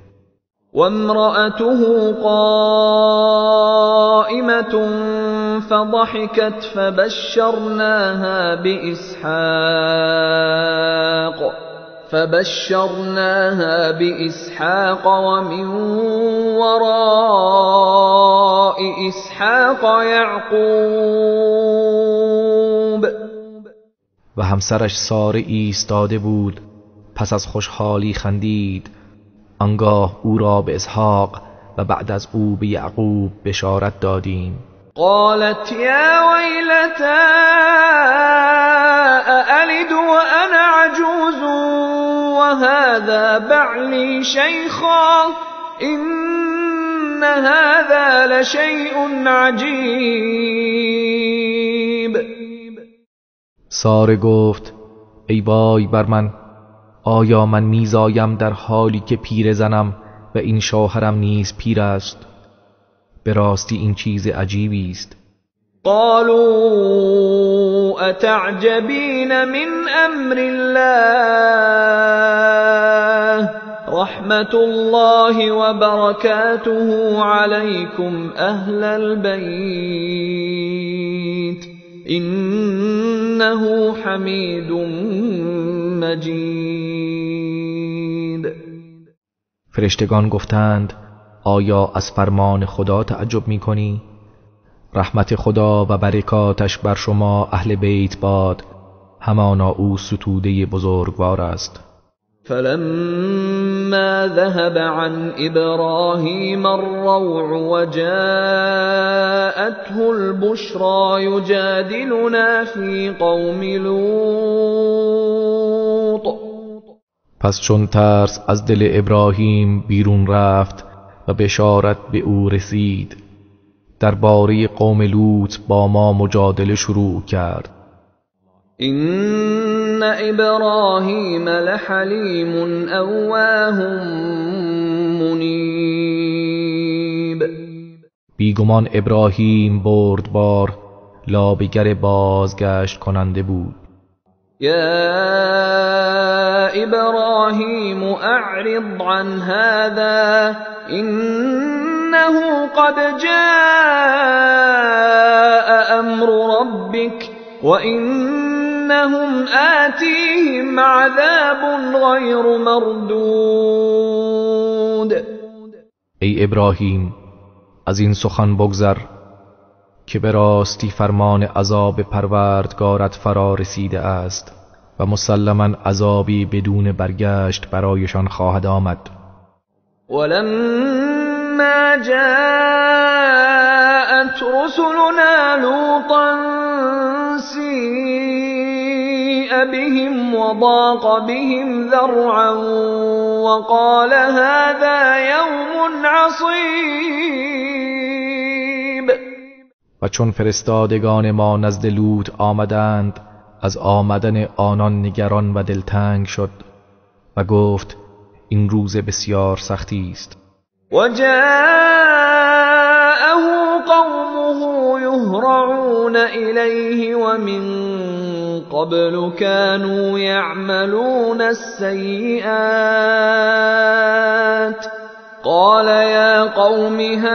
وامرأته قائمة فضحكت فبشرناها بإسحاق ومن وراء إسحاق يعقوب. و همسرش ساره ایستاده بود، پس از خوشحالی خندید. آنگاه او را به اسحاق و بعد از او به یعقوب بشارت دادیم. قالت یا ویلتی أألد وأنا عجوز وهذا بعلی شیخا إن هذا لشیء عجیب. ساره گفت ای وای بر من، آیا من میزایم در حالی که پیر زنم و این شوهرم نیز پیر است؟ به راستی این چیز عجیبی است. قالوا اتعجبین من امر الله رحمت الله وبرکاته علیکم اهل البیت انه حمید مجید. فرشتگان گفتند آیا از فرمان خدا تعجب می‌کنی؟ رحمت خدا و برکاتش بر شما اهل بیت باد، همانا او ستوده بزرگوار است. فلما ذهب عن ابراهیم الروع وجاءته البشرى یجادلنا فی قوم لوط. پس چون ترس از دل ابراهیم بیرون رفت و بشارت به او رسید، درباره قوم لوط با ما مجادله شروع کرد. إن إبراهیم لحلیم أواه منیب. بیگمان ابراهیم بردبار، لابیگر بازگشت کننده بود. یا إبراهیم أعرض عن هذا إنه قد جاء أمر ربك وإنهم آتيهم عذاب غير مردود. ای ابراهیم از این سخن بگذر که به راستی فرمان عذاب پروردگارت فرا رسیده است و مسلما عذابی بدون برگشت برایشان خواهد آمد. ولما جاءت رسلنا لوطا سیء بهم وضاق بهم ذرعا وقال هذا یوم عصیب. و چون فرستادگان ما نزد لوط آمدند، از آمدن آنان نگران و دلتنگ شد و گفت این روز بسیار سختی است. وجاءه قومه يهرعون إليه ومن قبل كانوا يعملون السيئات قال يا قوم هؤلاء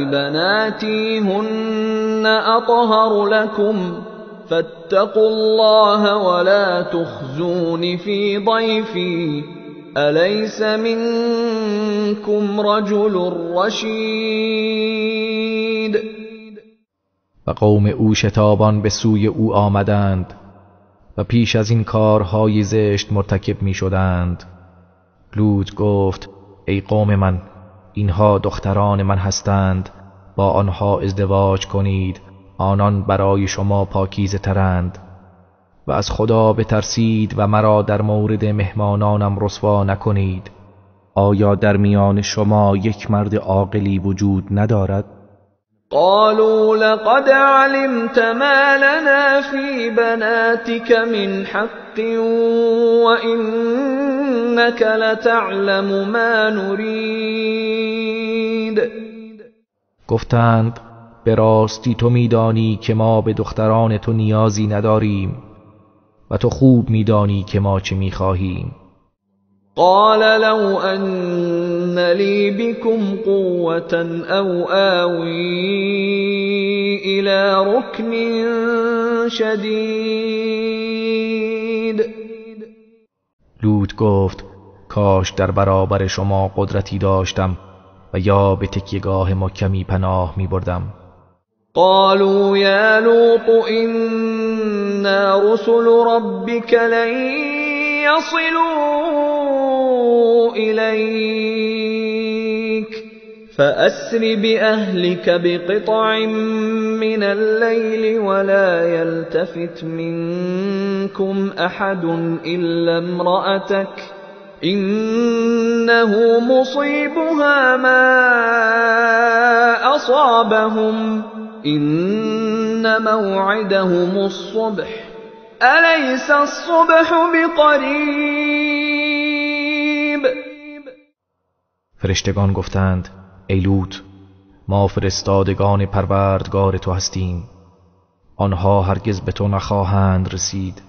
بناتي هن أطهر لكم فاتقوا الله ولا تخزون في ضيفي أليس منكم رجل رشید. و قوم او شتابان به سوی او آمدند و پیش از این کارهای زشت مرتکب می شدند. لوط گفت ای قوم من، اینها دختران من هستند، با آنها ازدواج کنید، آنان برای شما پاکیزه ترند و از خدا بترسید و مرا در مورد مهمانانم رسوا نکنید. آیا در میان شما یک مرد عاقلی وجود ندارد؟ قالوا لقد علمت ما لنا في بناتك من حق وإنك لتعلم ما نريد. گفتند به راستی تو میدانی که ما به دختران تو نیازی نداریم و تو خوب میدانی که ما چه میخواهیم. قال لو أن لي بكم قوة أو آوي إلى ركن شدید. لوط گفت کاش در برابر شما قدرتی داشتم و یا به تکیهگاه محکمی پناه می بردم. قالوا يا لوط إنا رسل ربك لن يصلوا إليك فأسر بأهلك بقطع من الليل ولا يلتفت منكم أحد إلا امرأتك إنه مصيبها ما أصابهم إن موعدهم الصبح أليس الصبح بقریب. فرشتگان گفتند ای لوط، ما فرستادگان پروردگار تو هستیم، آنها هرگز به تو نخواهند رسید.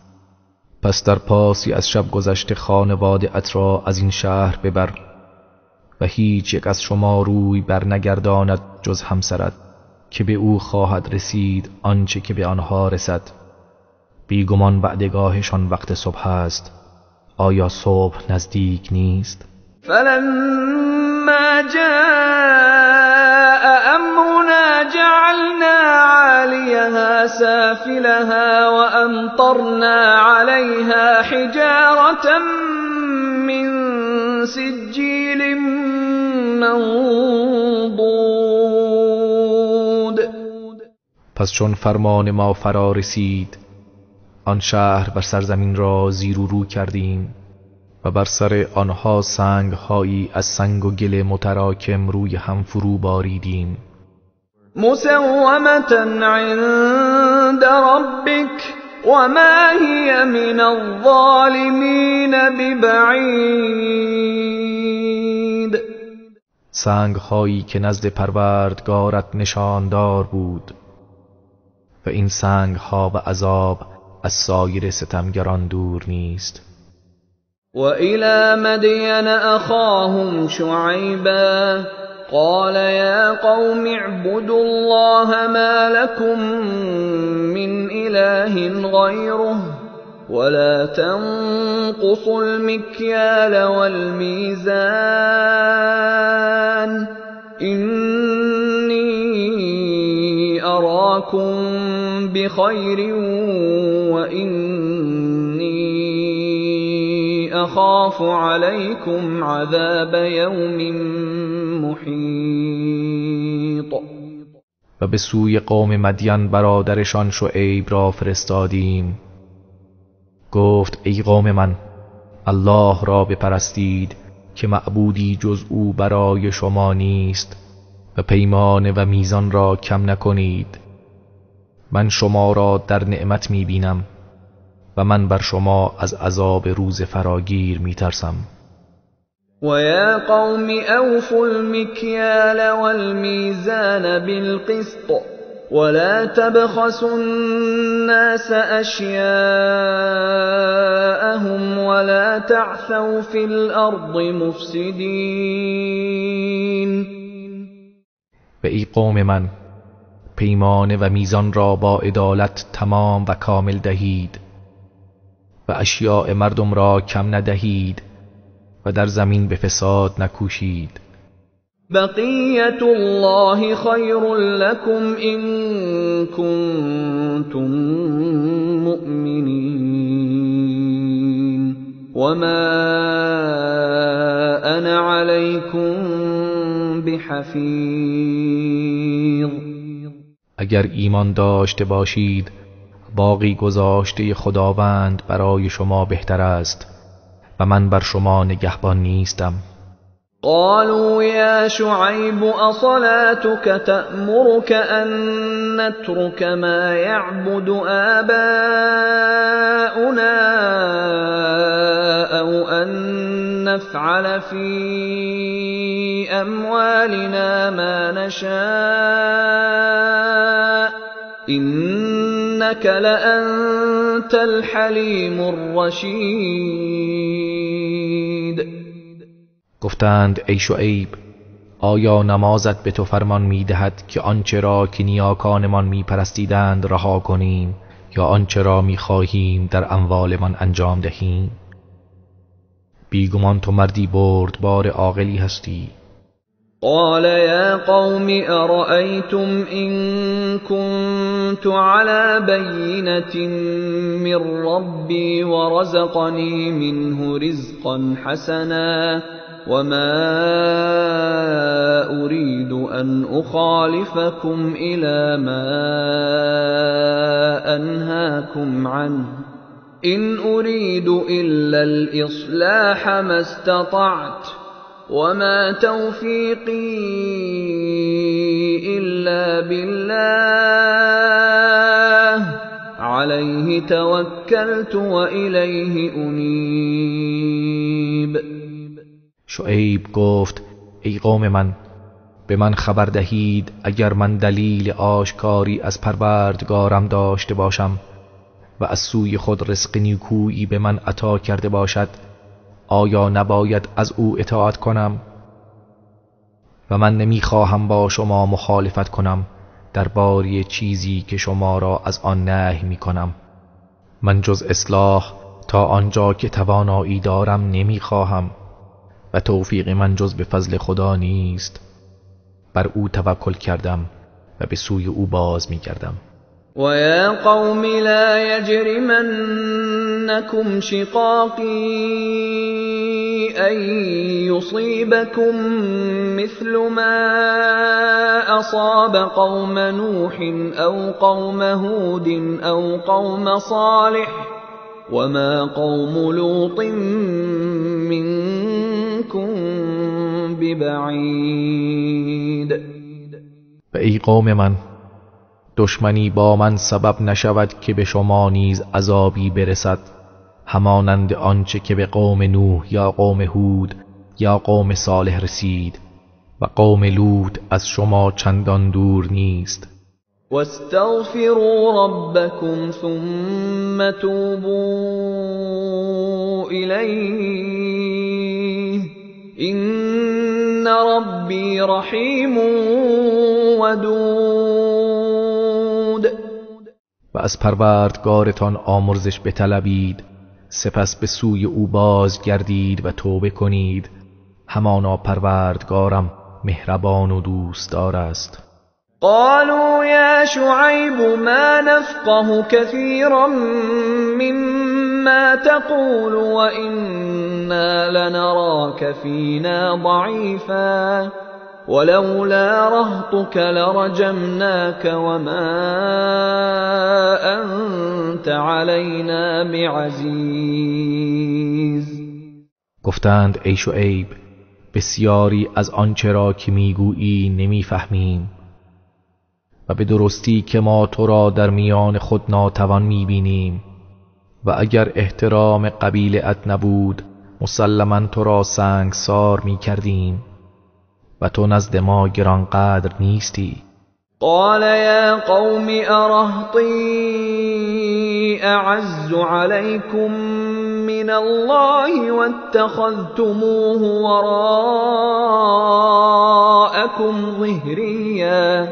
پس در پاسی از شب گذشته خانواده ات را از این شهر ببر و هیچ یک از شما روی بر نگرداند جز همسرت که به او خواهد رسید آنچه که به آنها رسد. بیگمان وعدگاهشان وقت صبح است، آیا صبح نزدیک نیست؟ فلما جاء امرنا جعلنا عاليها سافلها وامطرنا عليها حجارة من سجيل منضود. پس چون فرمان ما فرا رسید آن شهر بر سرزمین را زیر و رو کردیم و بر سر آنها سنگهایی از سنگ و گل متراکم روی هم فرو باریدیم. مسومة عند ربك وما هي من الظالمین ببعید. سنگهایی که نزد پروردگارت نشاندار بود و این سنگها و عذاب از سایر ستمگران دور نیست. وإلى مدين أخاهم شعيبا قال يا قوم اعبدوا الله ما لكم من إله غيره ولا تنقصوا المكيال والميزان إني أراكم بخير وإني أخاف عليكم عذاب يوم محيط. و به سوی قوم مدین برادرشان شعیب را فرستادیم. گفت ای قوم من، الله را بپرستید که معبودی جز او برای شما نیست و پیمانه و میزان را کم نکنید. من شما را در نعمت میبینم و من بر شما از عذاب روز فراگیر میترسم. و یا قوم اوفوا المکیال والمیزان بالقسط ولا تبخسوا الناس اشیاءهم ولا تعثوا فی الارض مفسدین. و ای قوم من، پیمانه و میزان را با عدالت تمام و کامل دهید و اشیاء مردم را کم ندهید و در زمین به فساد نکوشید. بقیت الله خیر لكم ان کنتم مؤمنین وما انا علیکم بحفیظ. اگر ایمان داشته باشید باقی گذاشته خداوند برای شما بهتر است و من بر شما نگهبان نیستم. قالوا یا شعیب اصلاتك تأمرك ان نترك ما يعبد آباؤنا او ان نفعل في اموالنا ما نشاء انك لانت الحلیم الرشید. گفتند ای شعیب، آیا نمازت به تو فرمان می‌دهد که آنچه را که نیاکانمان می‌پرستیدند رها کنیم یا آنچه را می‌خواهیم در اموالمان انجام دهیم؟ بیگمان تو مردی بردبار عاقلی هستی. قال یا قوم ارأیتم ان كنت على بینة من ربی ورزقنی منه رزقا حسنا وما أريد أن أخالفكم إلى ما أنهاكم عنه إن أريد إلا الإصلاح ما استطعت وما توفيقي إلا بالله عليه توكلت وإليه أنيب. شعیب گفت ای قوم من، به من خبر دهید اگر من دلیل آشکاری از پروردگارم داشته باشم و از سوی خود رزق نیکویی به من عطا کرده باشد، آیا نباید از او اطاعت کنم؟ و من نمیخواهم با شما مخالفت کنم درباره چیزی که شما را از آن نهی میکنم. من جز اصلاح تا آنجا که توانایی دارم نمیخواهم و توفیق من جز به فضل خدا نیست. بر او توکل کردم و به سوی او باز میگردم. و یا قوم لا یجرمنکم شقاقی ان یصیبکم مثل ما اصاب قوم نوح او قوم هود او قوم صالح وما قوم لوط منكم ببعید. و ای قوم من، دشمنی با من سبب نشود که به شما نیز عذابی برسد، همانند آنچه که به قوم نوح یا قوم هود یا قوم صالح رسید، و قوم لوط از شما چندان دور نیست. واستغفروا ربكم ثم توبوا إليه إن ربي رحیم ودود. و از پروردگارتان آمرزش بطلبید، سپس به سوی او بازگردید و توبه کنید، همانا پروردگارم مهربان و دوستدار است. قالوا يا شعيب ما نفقه كثيرا مما تقول وإنا لنراك فينا ضعيفا ولولا رهطك لرجمناك وما أنت علينا بعزيز. گفتند ای شعیب، بسیاری از آنچه را که میگویی نمیفهمیم و به درستی که ما تو را در میان خود ناتوان میبینیم و اگر احترام قبیله ات نبود مسلما تو را سنگسار میکردیم و تو نزد ما گرانقدر نیستی. قال یا قوم ارهطی اعز علیکم من الله واتخذتموه وراءکم ظهریا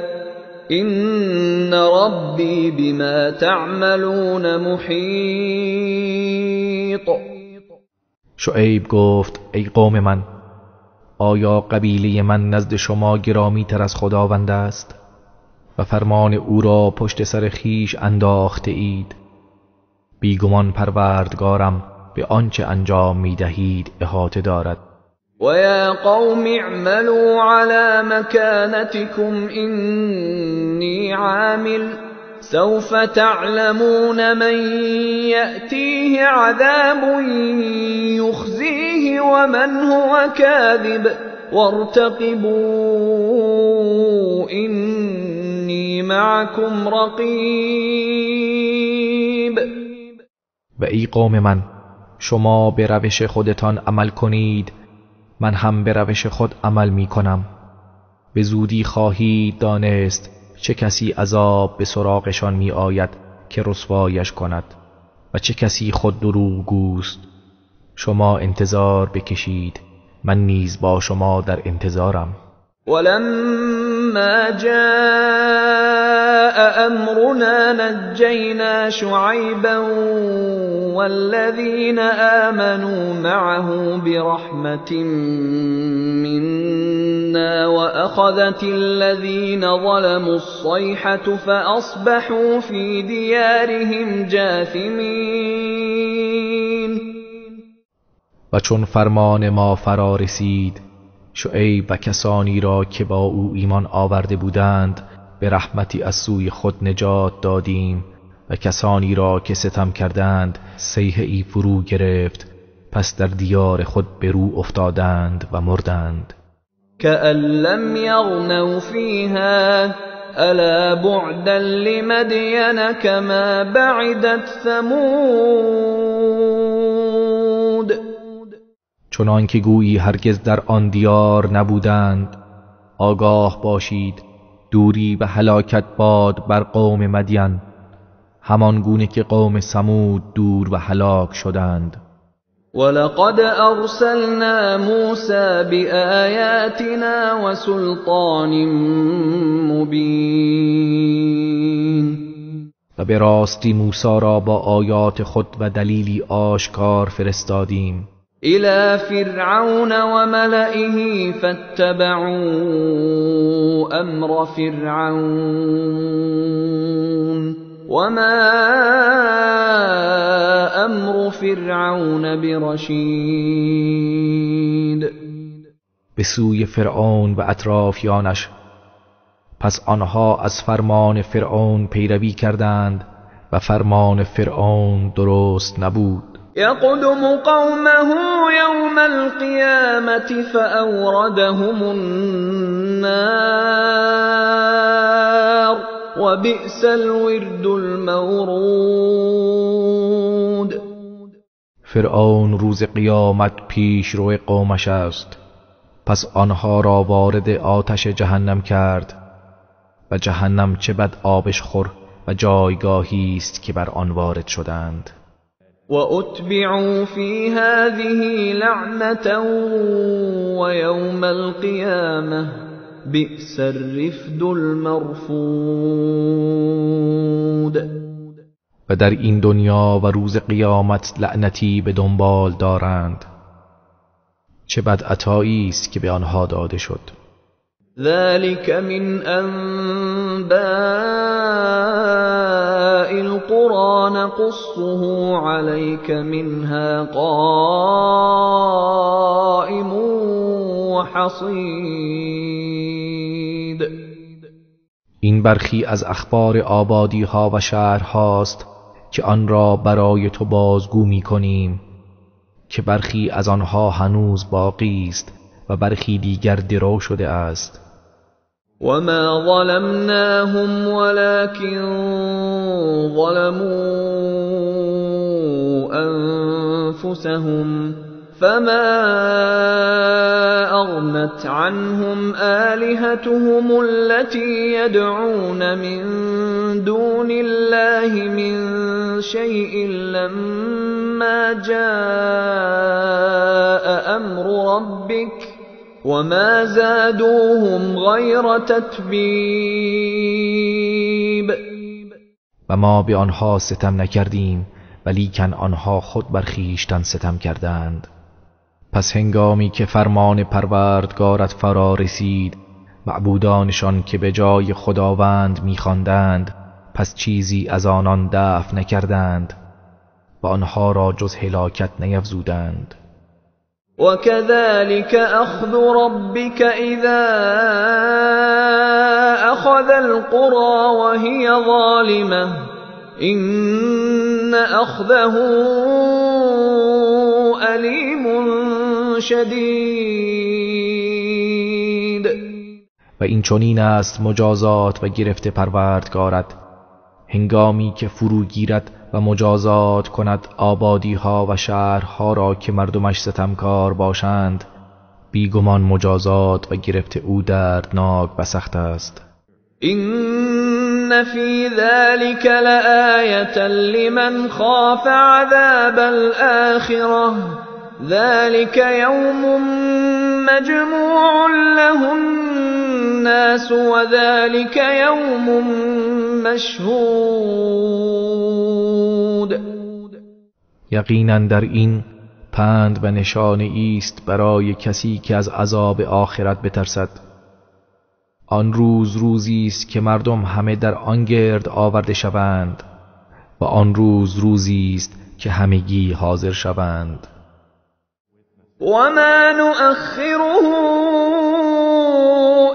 ان ربی بما تعملون محیط. شعیب گفت ای قوم من، آیا قبیله من نزد شما گرامی تر از خداوند است و فرمان او را پشت سر خیش انداخته اید؟ بیگمان پروردگارم به آنچه انجام می دهید احاطه دارد. و یا قوم اعملوا علی مکانتکم انی عامل سوف تعلمون من یأتیه عذاب یخزیه ومن هو کاذب وارتقبوا انی معکم رقیب. و ای قوم من، شما به روش خودتان عمل کنید، من هم به روش خود عمل می کنم. به زودی خواهید دانست چه کسی عذاب به سراغشان می آید که رسوایش کند و چه کسی خود دروغگوست. شما انتظار بکشید، من نیز با شما در انتظارم. ولما جاء امرنا نجینا شعیبا والذین آمنوا معه برحمة منا وأخذت الذین ظلموا الصیحة فأصبحوا فی دیارهم جاثمین. و چون فرمان ما فرا رسید، شعیب و کسانی را که با او ایمان آورده بودند به رحمتی از سوی خود نجات دادیم و کسانی را که ستم کردند صیحه ای فرو گرفت، پس در دیار خود به رو افتادند و مردند. کأن لم یغنوا فیها الا بعدا لمدین کما بعدت ثمود. چنان که گویی هرگز در آن دیار نبودند. آگاه باشید دوری و هلاکت باد بر قوم مدین، همان گونه که قوم ثمود دور و هلاک شدند. ولقد ارسلنا موسی بآیاتنا وسلطان مبین. و به راستی موسی را با آیات خود و دلیلی آشکار فرستادیم. الى فرعون وملئه فاتبعوا امر فرعون وما امر فرعون برشید. به سوی فرعون و اطرافیانش، پس آنها از فرمان فرعون پیروی کردند و فرمان فرعون درست نبود. یقدم قومه یوم القیامة فأوردهم النار وبئس الورد المورود. فرعون روز قیامت پیش روی قومش است، پس آنها را وارد آتش جهنم کرد و جهنم چه بد آبش خور و جایگاهی است که بر آن وارد شدند. وَأُتْبِعُوا فِي هَذِهِ لَعْنَةً وَيَوْمَ الْقِيَامَةِ بِئْسَ الرِّفْدُ الْمَرْفُودُ. و در این دنیا و روز قیامت لعنتی به دنبال دارند. چه بد عطایی است که به آنها داده شد. ذلك من انباء القرى نقصه عليك منها قائم وحصيد. این برخی از اخبار آبادی ها و شهرهاست که آن را برای تو بازگو می کنیم که برخی از آنها هنوز باقی است و برخی دیگر درو شده است. وما ظلمناهم ولكن ظلموا أنفسهم فما أغنت عنهم آلهتهم التي يدعون من دون الله من شيء لما جاء أمر ربك وما زادوهم غير تتبیب. و ما به آنها ستم نکردیم، ولیکن آنها خود بر خویشتن ستم کردند. پس هنگامی که فرمان پروردگارت فرا رسید، معبودانشان که به جای خداوند می‌خواندند پس چیزی از آنان دفع نکردند و آنها را جز هلاکت نیفزودند. وكذلك أخذ ربك إذا أخذ القرى وهي ظالمة إن أخذه أليم شدید. و این چنین است مجازات و گرفت پروردگارت هنگامی که فرو گیرد و مجازات کند آبادی ها و شهرها را که مردمش ستمکار باشند. بیگمان مجازات و گرفت او دردناک و سخت است. إن في ذلك لآية لمن خاف عذاب الآخرة ذلك يوم مجموع له الناس وذلك يوم مشهود. یقینا در این پند و نشانه ایست برای کسی که از عذاب آخرت بترسد. آن روز روزی است که مردم همه در آن گرد آورده شوند و آن روز روزی است که همگی حاضر شوند. وما نؤخره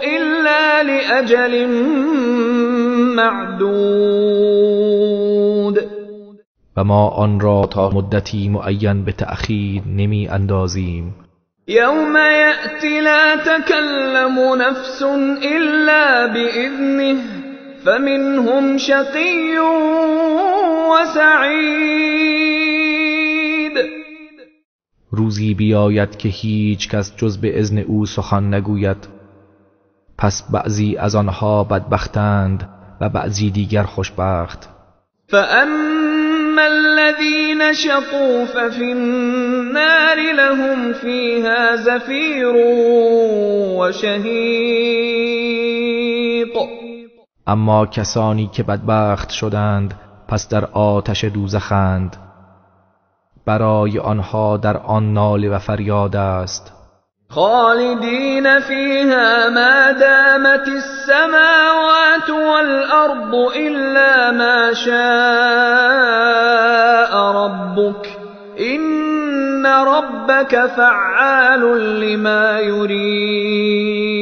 إلا لأجل معدود. و ما آن را تا مدتی معین به تأخیر نمی اندازیم. یوم یأتی لا تکلم نفس إلا بإذنه فمنهم شقی و سعید. روزی بیاید که هیچ کس جز به اذن او سخن نگوید، پس بعضی از آنها بدبختند و بعضی دیگر خوشبخت. فأما الذين شقوا ففي النار لهم فيها زفير وشهيق. اما کسانی که بدبخت شدند پس در آتش دوزخند، برای آنها در آن ناله و فریاد است. خالدین فیها ما دامت السماوات والارض الا ما شاء ربک ان ربک فعال لما یرید.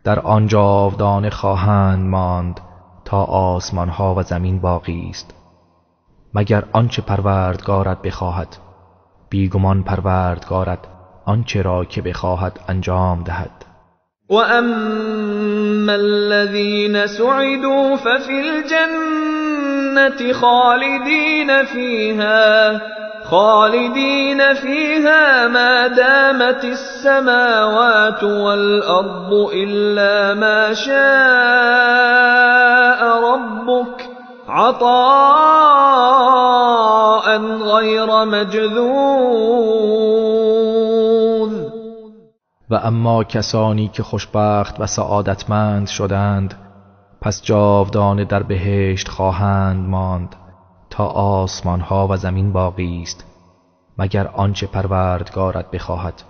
در آن جاودانه خواهند ماند تا آسمانها و زمین باقی است، مگر آنچه پروردگارت بخواهد. بیگمان پروردگارت آنچه را که بخواهد انجام دهد. و اما الذین سعدوا ففی الجنة خالدین فیها ما دامت السماوات والارض الا ما شاء ربک عطاء غیر مجذوذ. و اما کسانی که خوشبخت و سعادتمند شدند پس جاودانه در بهشت خواهند ماند تا آسمانها و زمین باقی است، مگر آنچه پروردگارت بخواهد.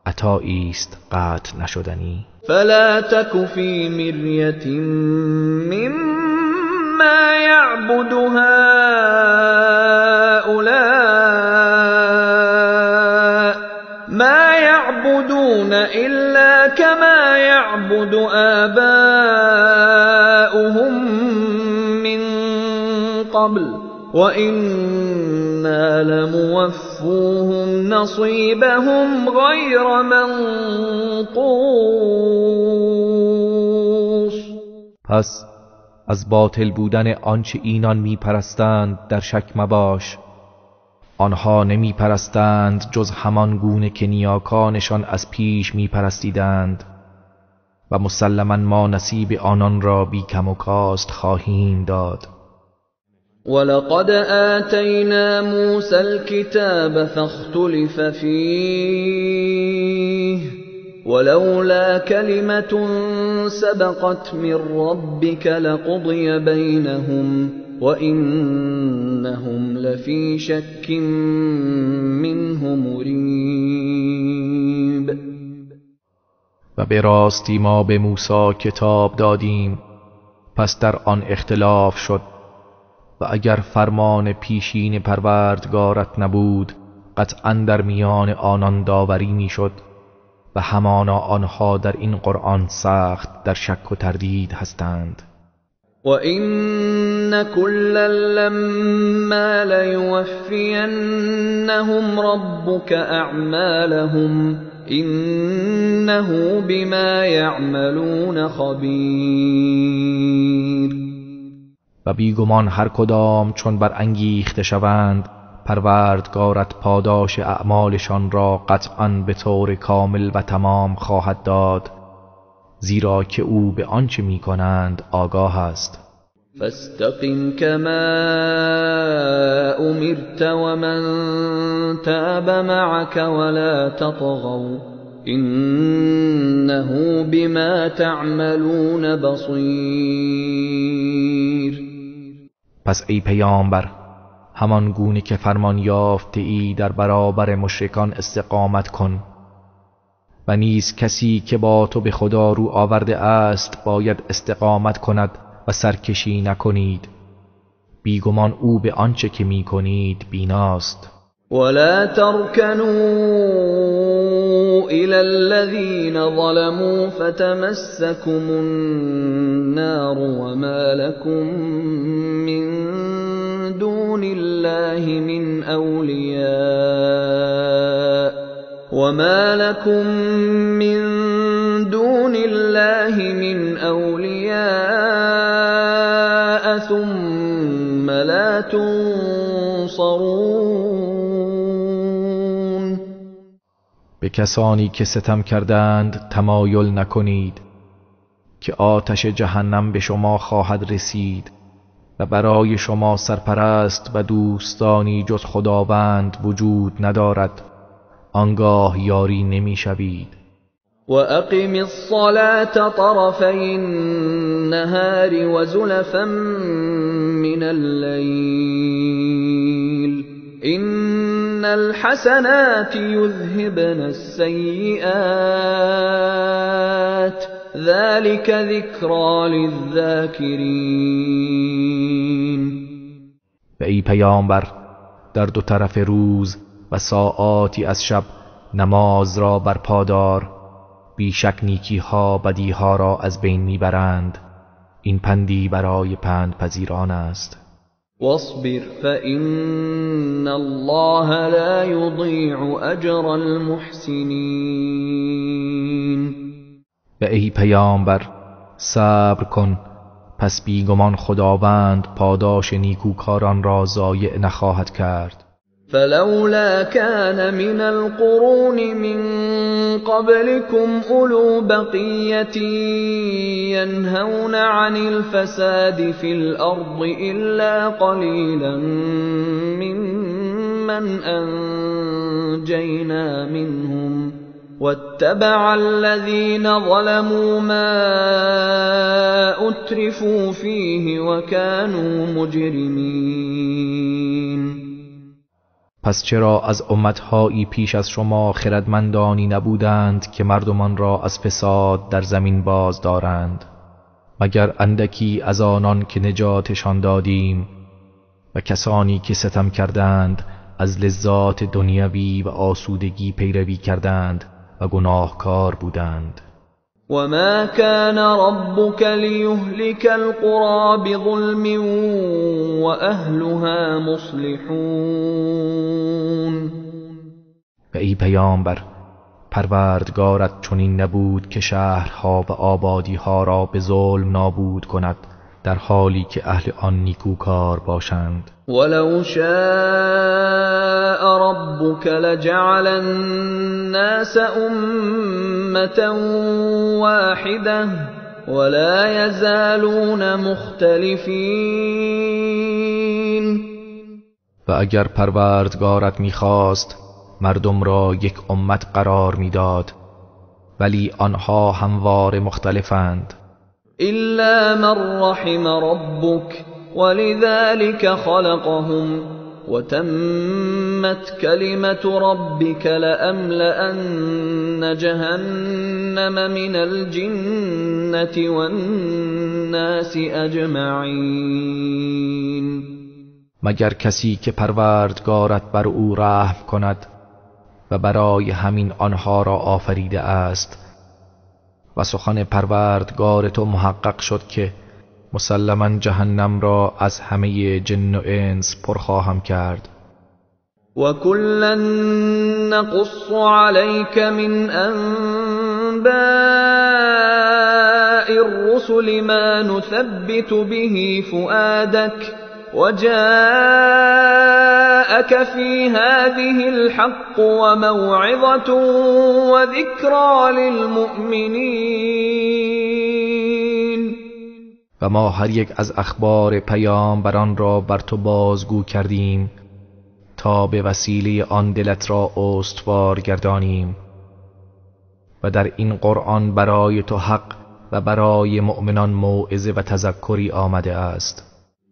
عطایی است قطع نشدنی. فلا تک فی مریة مما یعبد هؤلاء ما يعبدون إلا كما يعبد آباؤهم من قبل وإنا لموفوهم نصيبهم غير منقوص. پس از باطل بودن آنچه اینان میپرستند در شک مباش. آنها نمیپرستند جز همان گونه که نیاکانشان از پیش میپرستیدند و مسلما ما نصیب آنان را بی کم و کاست خواهیم داد. ولقد آتینا موسى الكتاب فاختلف فیه ولولا كلمة سبقت من ربك لقضي بينهم وإنهم لفي شك منه مریب. و به راستی ما به موسی کتاب دادیم، پس در آن اختلاف شد و اگر فرمان پیشین پروردگارت نبود قطعا در میان آنان داوری میشد و همانا آنها در این قرآن سخت در شک و تردید هستند. وَإِنَّ كُلًّا لَّمَّا لَيُوَفِّيَنَّهُمْ رَبُّكَ أَعْمَالَهُمْ إِنَّهُ بِمَا يَعْمَلُونَ خَبِيرٌ. و بیگمان هر کدام چون برانگیخته شوند پروردگارت پاداش اعمالشان را قطعاً به طور کامل و تمام خواهد داد، زیرا که او به آنچه می‌کنند آگاه است. فاستقم كما امرت ومن تاب معك ولا تطغوا انه بما تعملون بصیر. پس ای پیامبر همان گونه که فرمان یافته ای در برابر مشرکان استقامت کن و نیز کسی که با تو به خدا رو آورده است باید استقامت کند و سرکشی نکنید، بیگمان او به آنچه که می کنید بیناست. ولا ترکنوا الى الذين ظلموا فتمسكم النار وما لكم من دون الله من اولیاء وما لكم من دون الله من أولياء ثم لا تنصرون. به کسانی که ستم کردند تمایل نکنید که آتش جهنم به شما خواهد رسید و برای شما سرپرست و دوستانی جز خداوند وجود ندارد، آنگاه یاری نمی شوید. وأقم الصلاة طرفي النهار وزلفا من الليل إن الحسنات يذهبن السيئات ذلك ذكرى للذاكرين. و ای پیامبر در دو طرف روز و ساعاتی از شب نماز را برپا دار، بیشک نیکیها بدیها را از بین میبرند، این پندی برای پند پذیران است. واصبر فإن الله لا یضیع اجر المحسنین. و ای پیامبر صبر کن، پس بیگمان خداوند پاداش نیکوکاران را ضایع نخواهد کرد. فلولا كان من القرون من قبلكم أولو بقية ينهون عن الفساد في الأرض إلا قليلا ممن أنجينا منهم واتبع الذين ظلموا ما أترفوا فيه وكانوا مجرمين. پس چرا از امتهایی پیش از شما خردمندانی نبودند که مردمان را از فساد در زمین باز دارند، مگر اندکی از آنان که نجاتشان دادیم و کسانی که ستم کردند از لذات دنیوی و آسودگی پیروی کردند و گناهکار بودند. وما كان ربك ليهلك القرى بظلم وأهلها مصلحون. و ای پیامبر، پروردگارت چنین نبود که شهرها و آبادیها را به ظلم نابود کند در حالی که اهل آن نیکوکار باشند. ولو شاء ربك لجعل الناس أمة واحدة ولا يزالون مختلفین. و اگر پروردگارت می‌خواست مردم را یک امت قرار می‌داد، ولی آنها همواره مختلفند. إلا من رحم ربك ولذلك خلقهم وتمت كلمة ربك لأملأن جهنم من الجنة والناس أجمعین. مگر کسی که پروردگارت بر او رحم کند و برای همین آنها را آفریده است. و سخن پروردگار تو محقق شد که مسلما جهنم را از همه جن و انس پر خواهم کرد. و کلا نقص علیک من انباء الرسل ما نثبت به فؤادک وجاءك في هذه الحق وموعظة وذكرى للمؤمنين. و ما هر یک از اخبار پیامبران را بر تو بازگو کردیم تا به وسیله آن دلت را استوار گردانیم و در این قرآن برای تو حق و برای مؤمنان موعظه و تذکری آمده است.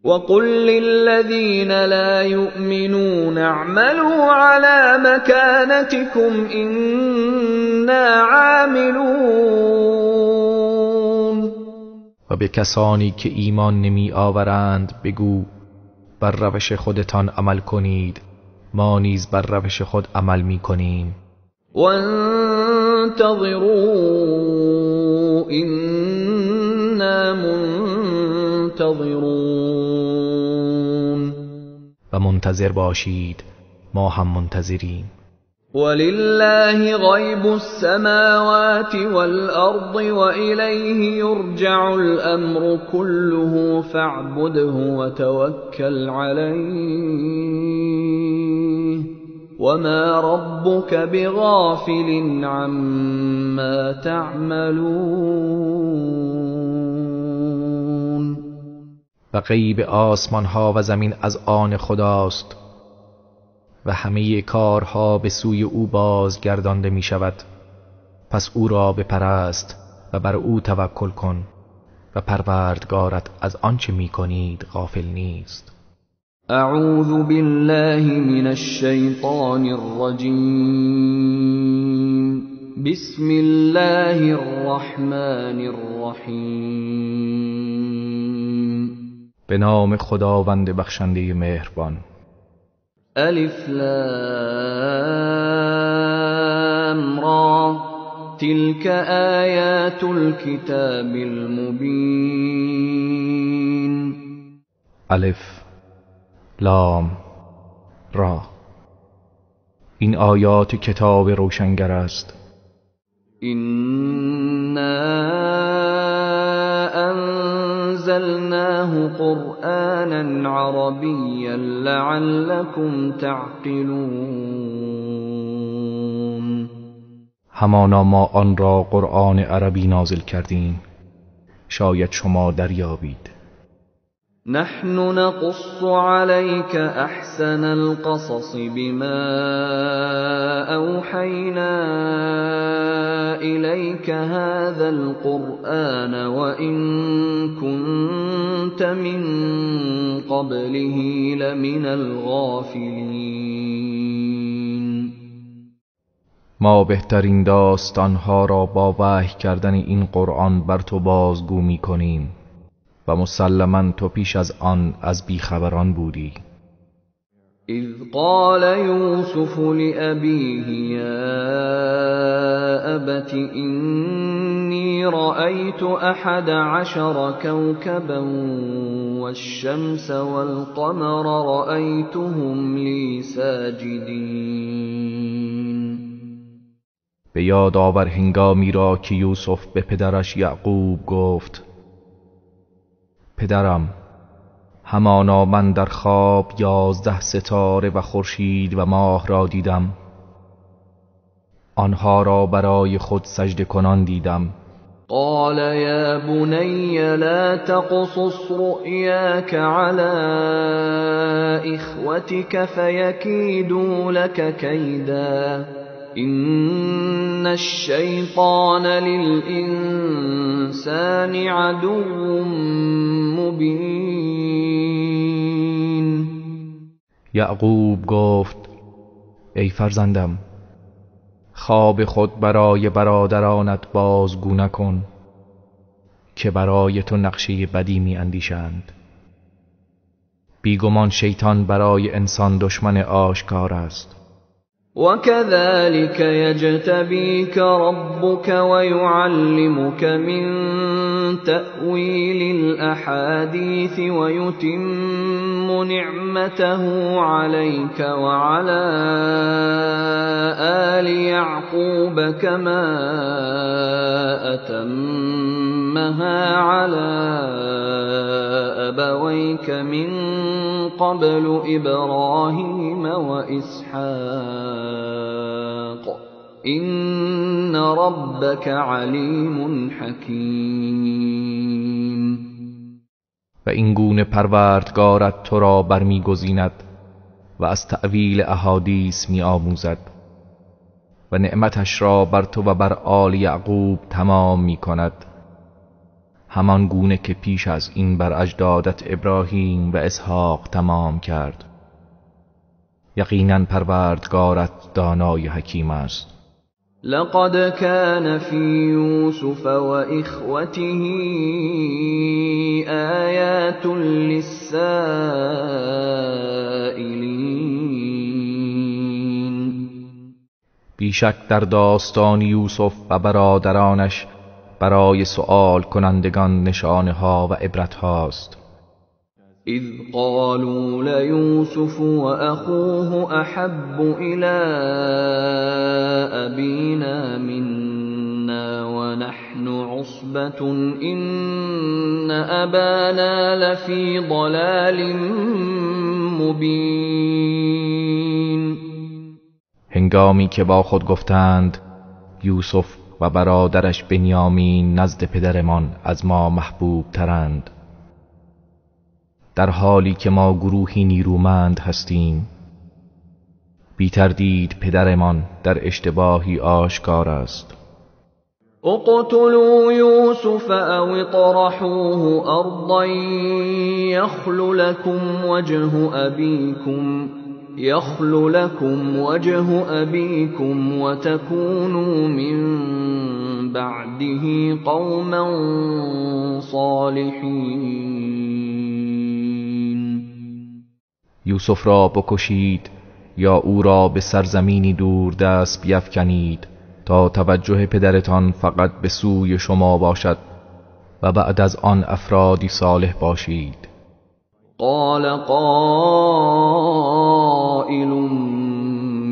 وقل للذین لا یؤمنون اعملوا على مکانتکم انا عاملون. و به کسانی که ایمان نمی آورند بگو بر روش خودتان عمل کنید، ما نیز بر روش خود عمل می کنیم. وانتظروا انا منتظرون. و منتظر باشید، ما هم منتظریم. ولله غیب السماوات والارض وإلیه یرجع الامر كله فاعبده وتوکل علیه وما ربك بغافل عما تعملون. و غیب آسمان ها و زمین از آن خداست و همه کارها به سوی او بازگردانده می شود، پس او را بپرست و بر او توکل کن و پروردگارت از آنچه می کنید غافل نیست. اعوذ بالله من الشیطان الرجیم. بسم الله الرحمن الرحیم. به نام خداوند بخشنده مهربان. الف لام را تلك آیات الكتاب المبین. الف لام را، این آیات کتاب روشنگر است. إنا أنزلناه قرآنا عربيا لعلكم تعقلون. همانا ما آن را قرآن عربی نازل کردیم، شاید شما دریابید. نحن نقص عليك أحسن القصص بما أوحينا إليك هذا القرآن وإن كنت من قبله لمن الغافلين. ما بهترین داستانها را با وحی کردن این قرآن بر تو بازگو می کنیم و مسلماً تو پیش از آن از بیخبران بودی. اذ قال یوسف لأبیه یا ابت انی إني رأيت 11 كوكبا والشمس والقمر رأيتهم لي ساجدين. به یاد آور هنگامی را که یوسف به پدرش یعقوب گفت: پدرم، همانا من در خواب 11 ستاره و خورشید و ماه را دیدم، آنها را برای خود سجده کنان دیدم. قال یا بنی لا تقصص رؤیاک علی اخوتک فیکیدوا لک کیدا إن الشیطان للإنسان عدو مبین. یعقوب گفت: ای فرزندم، خواب خود برای برادرانت بازگو نکن که برای تو نقشه بدی می اندیشند. بیگمان شیطان برای انسان دشمن آشکار است. وكذلك يجتبيك ربك ويعلمك من تأويل الأحاديث ويتم نعمته عليك وعلى آل يعقوب كما أتمها على أبويك من قبل إبراهيم وإسحاق إن ربك علیم حکیم. و این گونه پروردگارت تو را برمیگزیند و از تأویل احادیث میآموزد و نعمتش را بر تو و بر آل یعقوب تمام میکند، همان گونه که پیش از این بر اجدادت ابراهیم و اسحاق تمام کرد. یقینا پروردگارت دانای حکیم است. لقد كان في يوسف وإخوته آیات للسائلین. بیشک در داستان یوسف و برادرانش برای سؤال کنندگان نشانه ها و عبرت هاست. اذ قالوا لیوسف واخوه احب الى ابینا منا ونحن عصبة ان ابانا لفی ضلال مبین. هنگامی که با خود گفتند یوسف و برادرش بنیامین نزد پدرمان از ما محبوب ترند، در حالی که ما گروهی نیرومند هستیم، بی تردید پدرمان در اشتباهی آشکار است. اقتلوا یوسف او اطرحوه ارضا یخل لكم وجه ابیکم وتکونوا من بعده قوما صالحین. یوسف را بکشید یا او را به سرزمینی دور دست بیفکنید تا توجه پدرتان فقط به سوی شما باشد و بعد از آن افرادی صالح باشید. قال قائل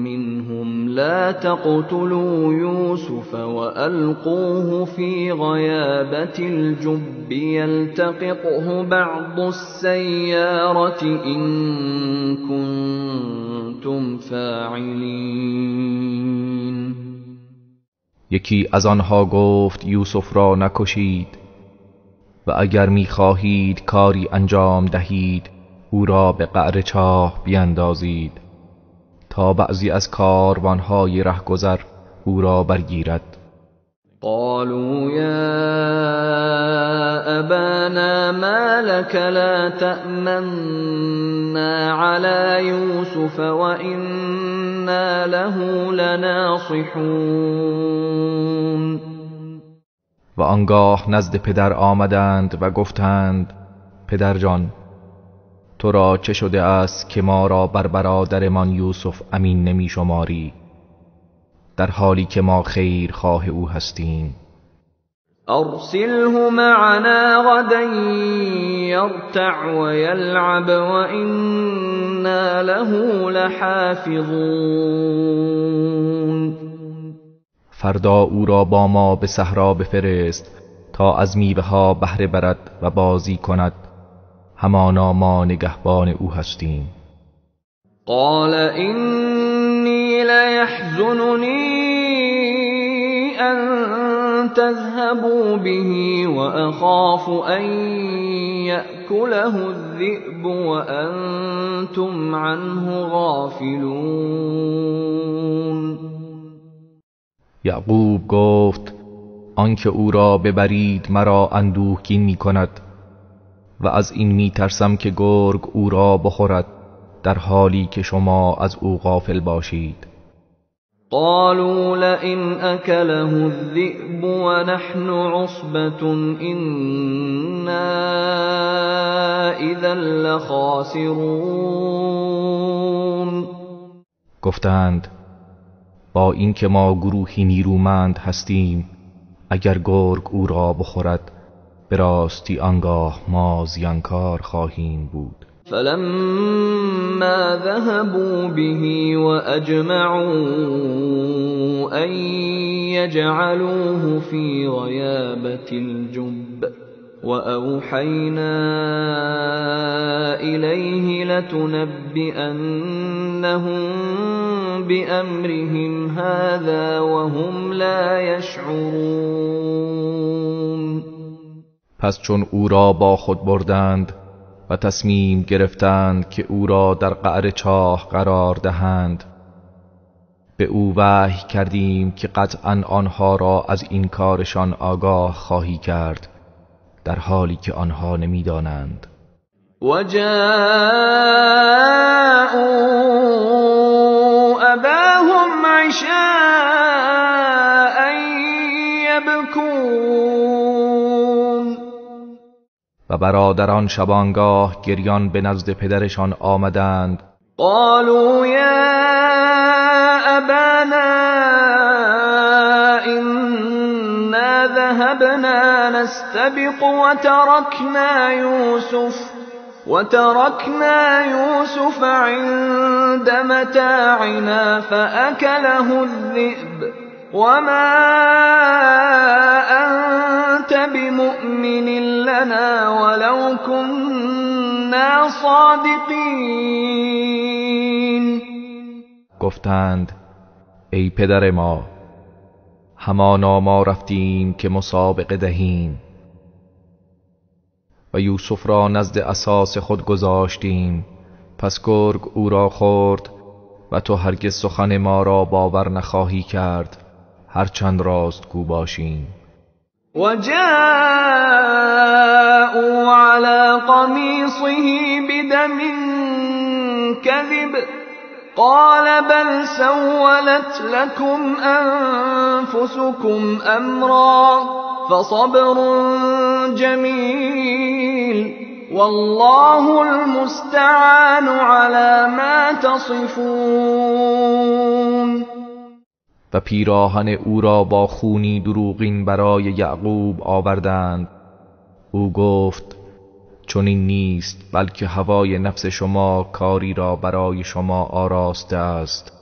منهم لا تقتلوا يوسف وألقوه في غيابة الجب يلتقطه بعض السيارة إن كنتم فاعلين. یکی از آنها گفت یوسف را نکشید و اگر می‌خواهید کاری انجام دهید او را به قعر چاه بیندازید تا بعضی از کاروان‌های رهگذر او را برگیرد. قالوا یا ابانا ما لك لا تأمنا على یوسف وإنا له لناصحون. و آنگاه نزد پدر آمدند و گفتند پدر جان، تو را چه شده است که ما را بر برادرمان یوسف امین نمی شماری، در حالی که ما خیر خواه او هستیم؟ ارسله معنا غدا يرتع ويلعب وإنا له لحافظون. فردا او را با ما به صحرا بفرست تا از میوه ها بهره برد و بازی کند، همانا ما نگهبان او هستیم. قال إني ليحزنني أن تذهبوا به وأخاف أن يأكله الذئب وأنتم عنه غافلون. یعقوب گفت آنکه او را ببرید مرا اندوهگین می کند و از این می ترسم که گرگ او را بخورد در حالی که شما از او غافل باشید. قالوا لئن أكله الذئب ونحن عصبة إنا إذا لخاسرون. گفتند با اینکه ما گروهی نیرومند هستیم، اگر گرگ او را بخورد به راستی آنگاه ما زیانکار خواهیم بود. فلما ذهبوا به وأجمعوا أن يجعلوه في غيابة الجب وأوحينا إليه لتنبئنهم بأمرهم هذا وهم لا يشعرون. پس چون او را با خود بردند و تصمیم گرفتند که او را در قعر چاه قرار دهند، به او وحی کردیم که قطعا آنها را از این کارشان آگاه خواهی کرد در حالی که آنها نمیدانند. وجاءوا اباهم عشاء یبکون. و برادران شبانگاه گریان به نزد پدرشان آمدند. قالوا یا ابانا انا ذهبنا نستبق وتركنا يوسف عند متاعنا فأكله الذئب وما أنت بمؤمن لنا ولو كنا صادقین. گفتند ای پدر ما، همانا ما رفتیم که مسابقه دهیم و یوسف را نزد اساس خود گذاشتیم، پس گرگ او را خورد و تو هرگز سخن ما را باور نخواهی کرد هرچند راستگو باشیم. وجاءوا على قميصه بدم كذب قال بل سولت لكم أنفسكم أمرا فصبر جميل والله المستعان على ما تصفون. و پیراهن او را با خونی دروغین برای یعقوب آوردند. او گفت چنین نیست، بلکه هوای نفس شما کاری را برای شما آراسته است.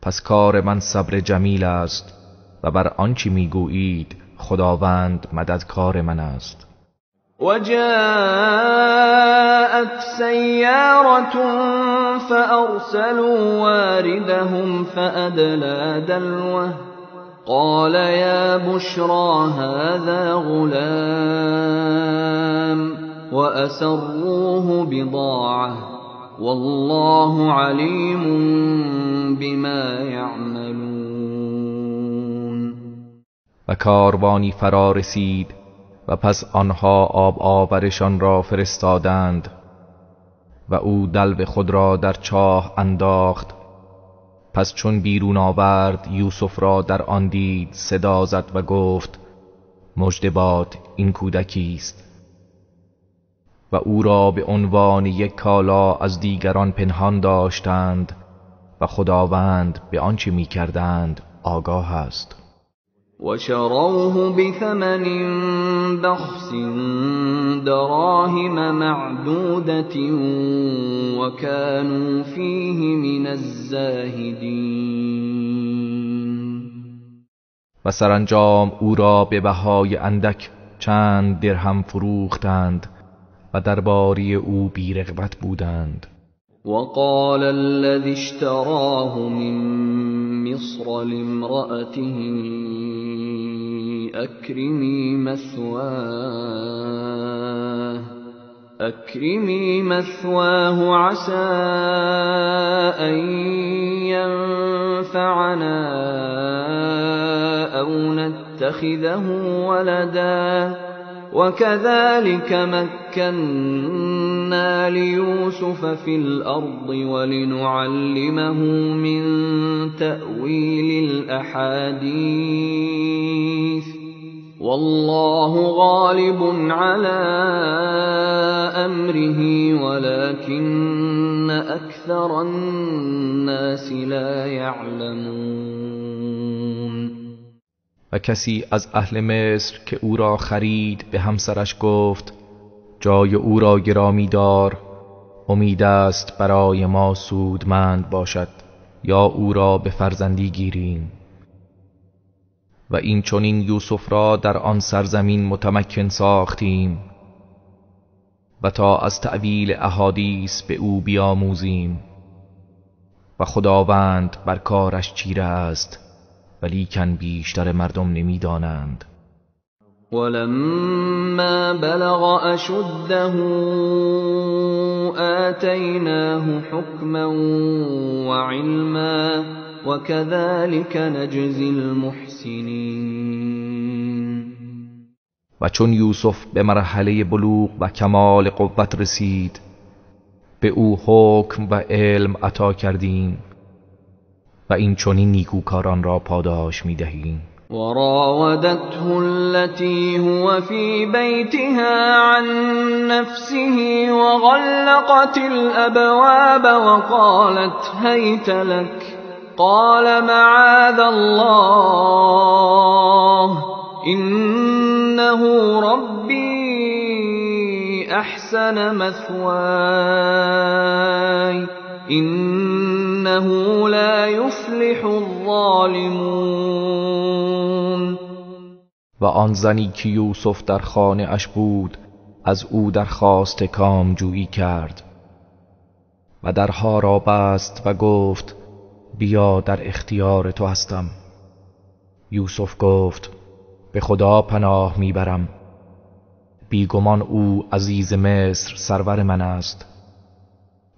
پس کار من صبر جمیل است و بر آنچه میگویید خداوند مددکار من است. وجاءت سيارة فأرسلوا واردهم فأدلى دلوه قال يا بشرى هذا غلام وأسروه بضاعة والله عليم بما يعملون. و کاروانی فرا رسید و پس آنها آب آورشان را فرستادند و او دلو خود را در چاه انداخت. پس چون بیرون آورد یوسف را در آن دید، صدا زد و گفت مژده باد، این کودکی است. و او را به عنوان یک کالا از دیگران پنهان داشتند و خداوند به آنچه می‌کردند آگاه است. وشروه بثمن بخس دراهم معدودة وكانوا فيه من الزاهدین. و سرانجام او را به بهای اندک چند درهم فروختند و درباره او بی‌رغبت بودند. وقال الذي اشتراه من مصر لامرأته أكرمي مثواه عسى أن ينفعنا أو نتخذه ولدا وكذلك مكنا ليوسف في الأرض ولنعلمه من تأويل الأحاديث والله غالب على أمره ولكن أكثر الناس لا يعلمون. و کسی از اهل مصر که او را خرید به همسرش گفت جای او را گرامی دار، امید است برای ما سودمند باشد یا او را به فرزندی گیریم. و این چنین یوسف را در آن سرزمین متمکن ساختیم و تا از تأویل احادیث به او بیاموزیم و خداوند بر کارش چیره است، ولیکن بیشتر مردم نمیدانند. ولما بلغ أشده آتیناه حکما وعلما وكذلك نجزی المحسنین. و چون یوسف به مرحله بلوغ و کمال قوت رسید به او حکم و علم عطا کردیم و این چنین نیکوکاران را پاداش می‌دهیم. وراودته التي هو في بيتها عن نفسه وغلقت الأبواب وقالت هيت لك قال معاذ الله إنه ربي أحسن مثواي إنه لا يفلح الظالمون. و آن زنی که یوسف در خانه اش بود از او درخواست کامجویی کرد و درها را بست و گفت بیا در اختیار تو هستم. یوسف گفت به خدا پناه میبرم، بیگمان او عزیز مصر سرور من است،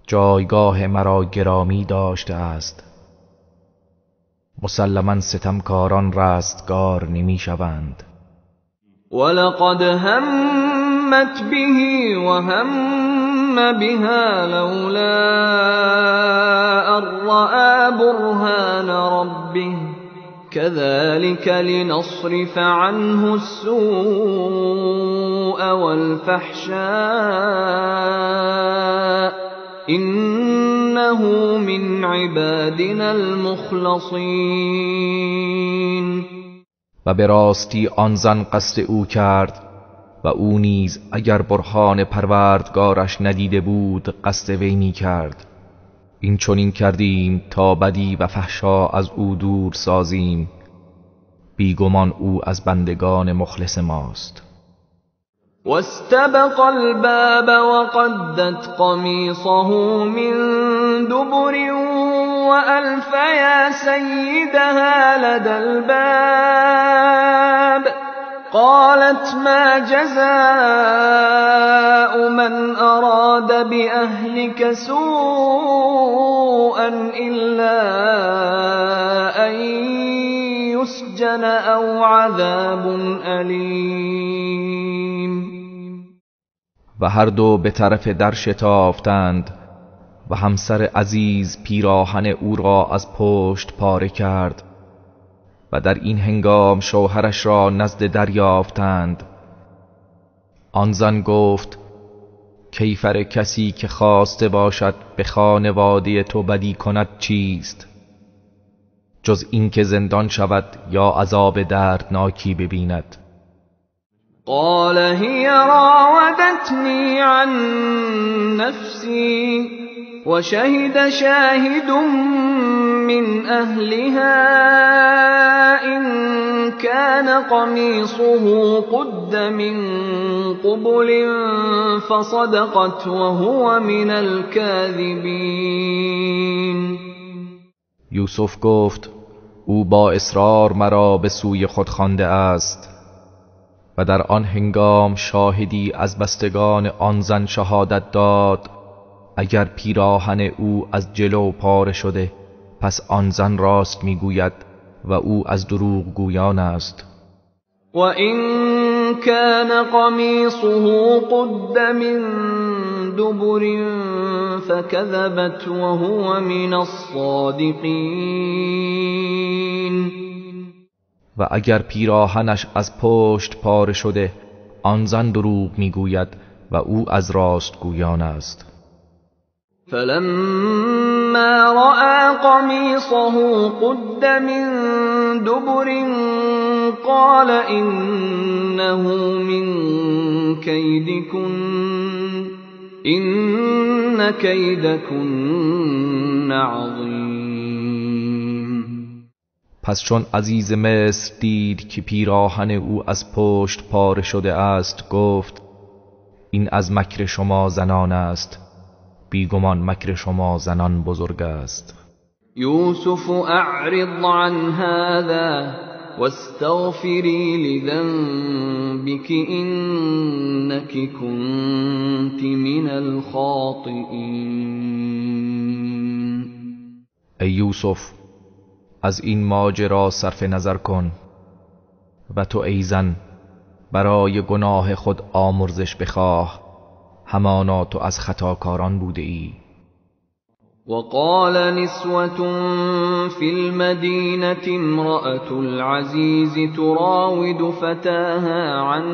جایگاه مرا گرامی داشته است. مسلما ستمکاران رستگار نمی شوند. ولقد همت به وهم بها لولا أن رأى برهان ربه كذلك لنصرف عنه السوء والفحشاء إنه من عبادنا المخلصین. و به راستی آن زن قصد او کرد و او نیز اگر برهان پروردگارش ندیده بود قصد وی می کرد. این چنین کردیم تا بدی و فحشا از او دور سازیم، بیگمان او از بندگان مخلص ماست. واستبق الباب وقدت قميصه من دبر وألف يا سيدها لدى الباب قالت ما جزاء من أراد بأهلك سوءا إلا أن يسجن أو عذاب أليم. و هر دو به طرف در شتافتند و همسر عزیز پیراهن او را از پشت پاره کرد و در این هنگام شوهرش را نزد در یافتند. آن زن گفت کیفر کسی که خواسته باشد به خانواده تو بدی کند چیست؟ جز اینکه زندان شود یا عذاب دردناکی ببیند. قال هي راودتني عن نفسي وشهد شاهد من أهلها إن كان قميصه قد من قبل فصدقت وهو من الكاذبين. یوسف گفت او با اصرار مرا به سوی خود خوانده است. و در آن هنگام شاهدی از بستگان آن زن شهادت داد اگر پیراهن او از جلو پاره شده پس آن زن راست میگوید و او از دروغ گویان است. و این كان قمیصه قد من دبر فكذبت وهو من الصادقین. و اگر پیراهنش از پشت پاره شده آن زن دروغ میگوید و او از راست گویان است. فلما رأى قميصه قد من دبر قال إنه من كيدكن إن كيدكن عظيم. پس چون عزیز مصر دید که پیراهن او از پشت پاره شده است گفت این از مکر شما زنان است، بیگمان مکر شما زنان بزرگ است. یوسف اعرض عن هذا واستغفری لذنبك انك كنت من الخاطئین. ای یوسف از این ماجرا صرف نظر کن و تو ای زن برای گناه خود آمرزش بخواه، همانا تو از خطاکاران بوده ای. وقال نسوة في المدينة امرأة العزيز تراود فتاها عن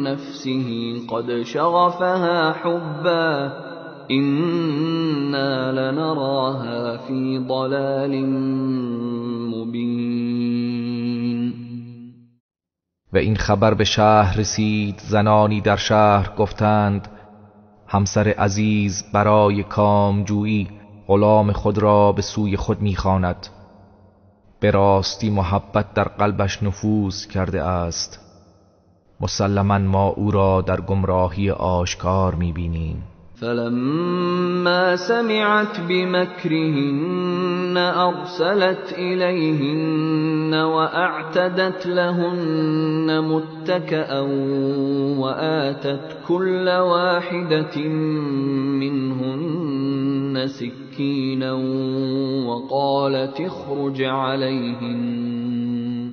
نفسه قد شغفها حبا إنا لنراها في ضلال مبين. و این خبر به شهر رسید، زنانی در شهر گفتند همسر عزیز برای کامجویی غلام خود را به سوی خود می‌خواند، به راستی محبت در قلبش نفوذ کرده است، مسلما ما او را در گمراهی آشکار می‌بینیم. فلما سمعت بمكرهن أرسلت إليهن وأعتدت لهن متكأ وآتت كل واحدة منهن سكينا وقالت اخرج عليهن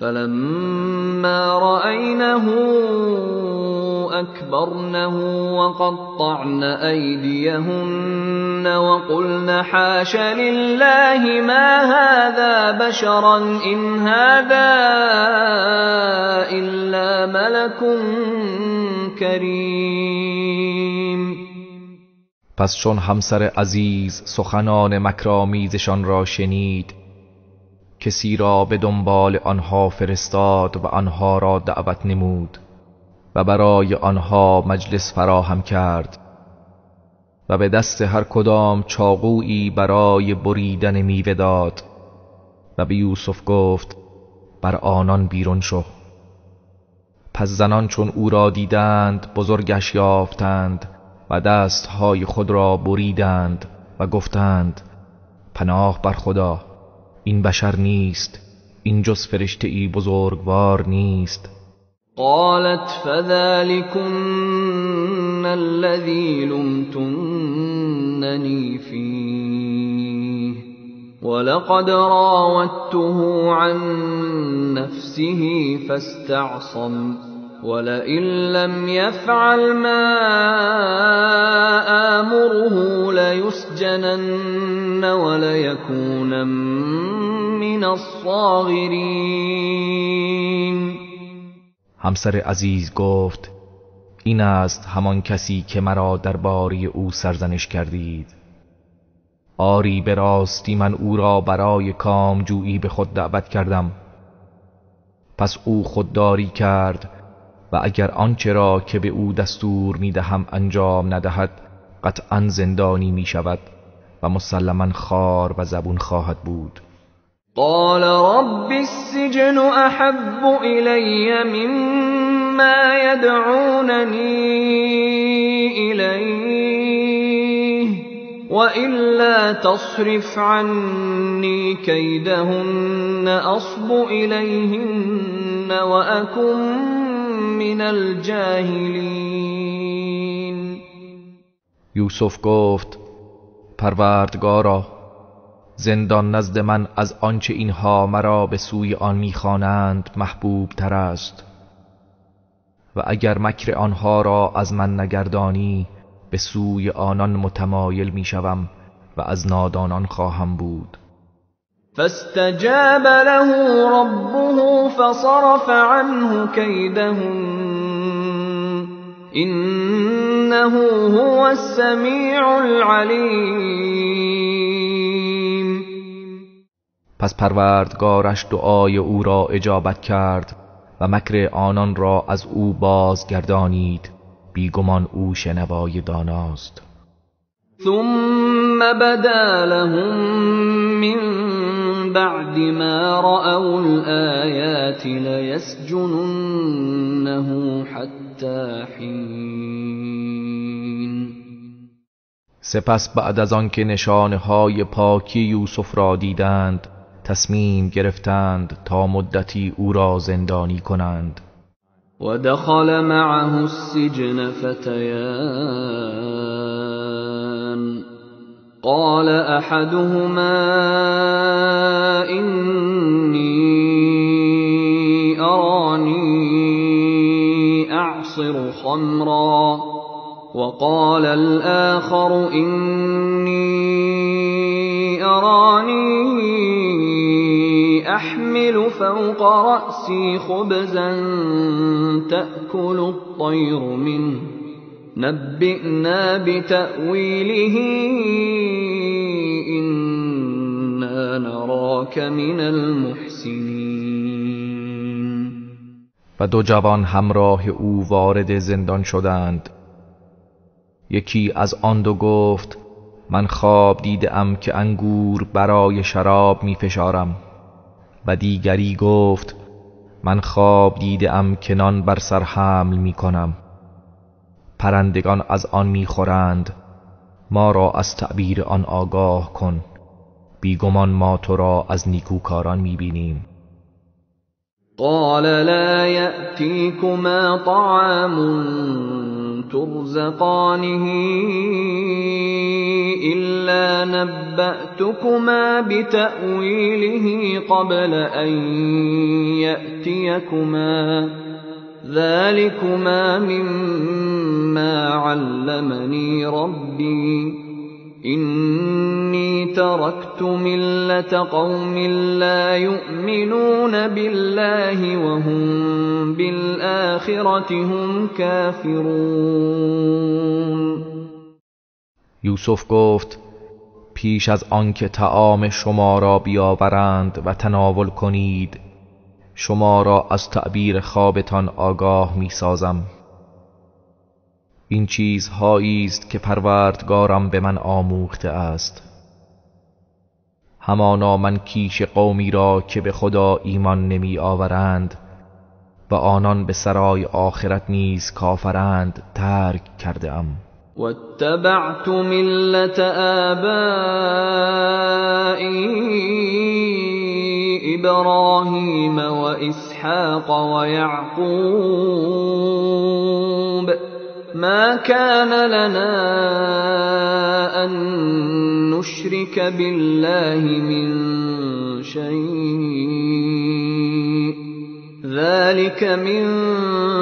فلما رأينه أكبرنه وقطعن أيديهن وقلن حاش لله ما هذا بشرا إن هذا إلا ملك كريم. پس چون همسر عزیز سخنان مکرآمیزشان را شنید کسی را به دنبال آنها فرستاد و آنها را دعوت نمود و برای آنها مجلس فراهم کرد و به دست هر کدام چاقویی برای بریدن میوه داد و به یوسف گفت بر آنان بیرون شو. پس زنان چون او را دیدند بزرگش یافتند و دستهای خود را بریدند و گفتند پناه بر خدا، این بشر نیست، این جز فرشته‌ای بزرگوار نیست. قالت فذلكن الذي لمتنني فيه ولقد راودته عن نفسه فاستعصم ولئن لم يفعل ما آمره ليسجنن وليكون من الصاغرین. همسر عزیز گفت این است همان کسی که مرا درباره او سرزنش کردید. آری به راستی من او را برای کامجویی به خود دعوت کردم، پس او خودداری کرد و اگر آنچه را که به او دستور میدهم انجام ندهد قطعا زندانی میشود و مسلما خار و زبون خواهد بود. قال رب السجن احب الی مما يدعوننی الیه وإلا تصرف عني كيدهن أصب إليهن وأكن من الجاهلین. یوسف گفت پروردگارا، زندان نزد من از آنچه اینها مرا به سوی آن میخوانند محبوب تر است، و اگر مکر آنها را از من نگردانی به سوی آنان متمایل میشوم و از نادانان خواهم بود. فاستجاب له ربه فصرف عنه کیدهن انه هو السمیع العلیم. پس پروردگارش دعای او را اجابت کرد و مکر آنان را از او بازگردانید، بیگمان او شنوای داناست. ثم بدا لهم من بعد ما رأوا الآیات لیسجننه حتی حین. سپس بعد از آن که نشانه‌های پاکی یوسف را دیدند تصمیم گرفتند تا مدتی او را زندانی کنند. ودخل معه السجن فتيان قال احدهما اني اراني اعصر خمرا وقال الاخر اني اراني احمل فوق رأسي خبزا تأكل الطير منه نبئنا بتأويله إنا نراك من المحسنين. و دو جوان همراه او وارد زندان شدند. یکی از آن دو گفت من خواب دیدم که انگور برای شراب می فشارم، و دیگری گفت من خواب دیدم که نان بر سر حمل می کنم، پرندگان از آن می خورند، ما را از تعبیر آن آگاه کن، بیگمان ما تو را از نیکوکاران می بینیم. قال لا یأتیکما طعام ترزقانه إلا نبأتكما بتأويله قبل أن يأتيكما ذلكما مما علمني ربي إني تركت ملة قوم لا يؤمنون بالله وهم بالآخرة هم كافرون. یوسف گفت پیش از آنکه طعام شما را بیاورند و تناول کنید شما را از تعبیر خوابتان آگاه می سازم. این چیزهایی است که پروردگارم به من آموخته است. همانا من کیش قومی را که به خدا ایمان نمی آورند و آنان به سرای آخرت نیز کافرند ترک کرده ام. واتبعت ملة آبائي إبراهيم وإسحاق ويعقوب ما كان لنا أن نشرك بالله من شيء ذلك من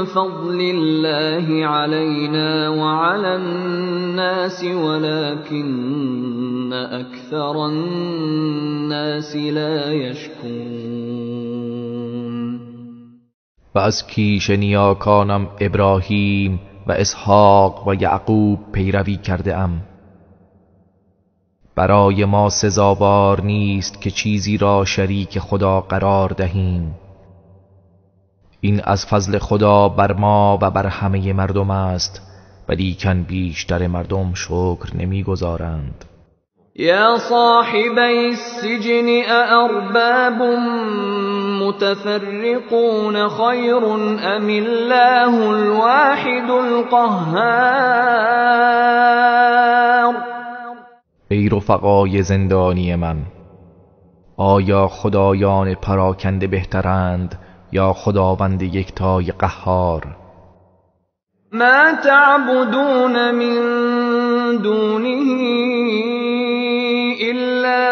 فضل الله علينا وعلى الناس ولكن أكثر الناس لا يشكرون. و از کیش نیاکانم ابراهیم و اسحاق و یعقوب پیروی کرده ام. برای ما سزاوار نیست که چیزی را شریک خدا قرار دهیم. این از فضل خدا بر ما و بر همه مردم است، ولیکن بیشتر مردم شکر نمیگذارند. یا صاحبی السجن أأرباب متفرقون خیر أم الله الواحد القهار. ای رفقای زندانی من، آیا خدایان پراکنده بهترند یا خداوند یکتای قهار؟ ما تعبدون من دونه إلا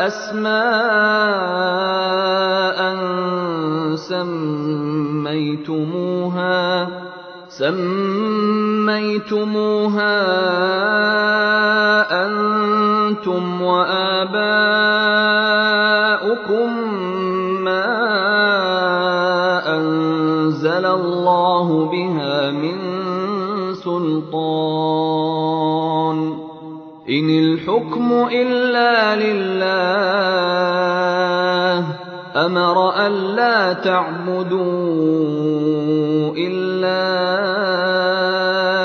أسماء سميتموها أنتم وآباؤكم ما أنزل الله بها من سلطان إن الحكم إلا لله أمر ألا تعبدوا إلا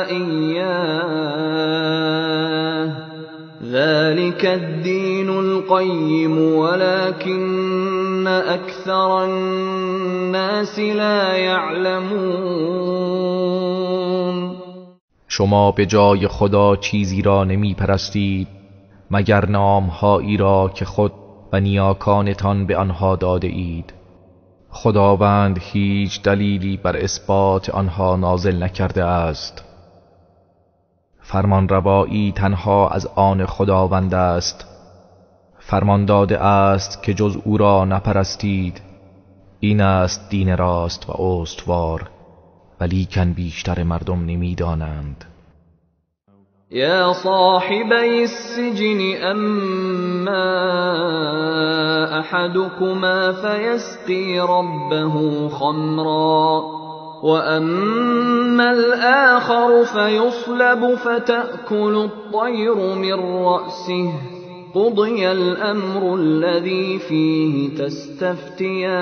إياه ذلك الدين القيم ولكن أكثر الناس لا يعلمون. شما به جای خدا چیزی را نمی پرستید مگر نامهایی را که خود و نیاکانتان به آنها داده اید. خداوند هیچ دلیلی بر اثبات آنها نازل نکرده است. فرمانروایی تنها از آن خداوند است. فرمان داده است که جز او را نپرستید. این است دین راست و استوار، ولیکن بیشتر مردم نمیدانند. یا صاحبی السجن اما احدكما فیسقی ربه خمرا واما الاخر فیصلب فتأکل الطیر من رأسه قضی الامر الذی فیه تستفتیان.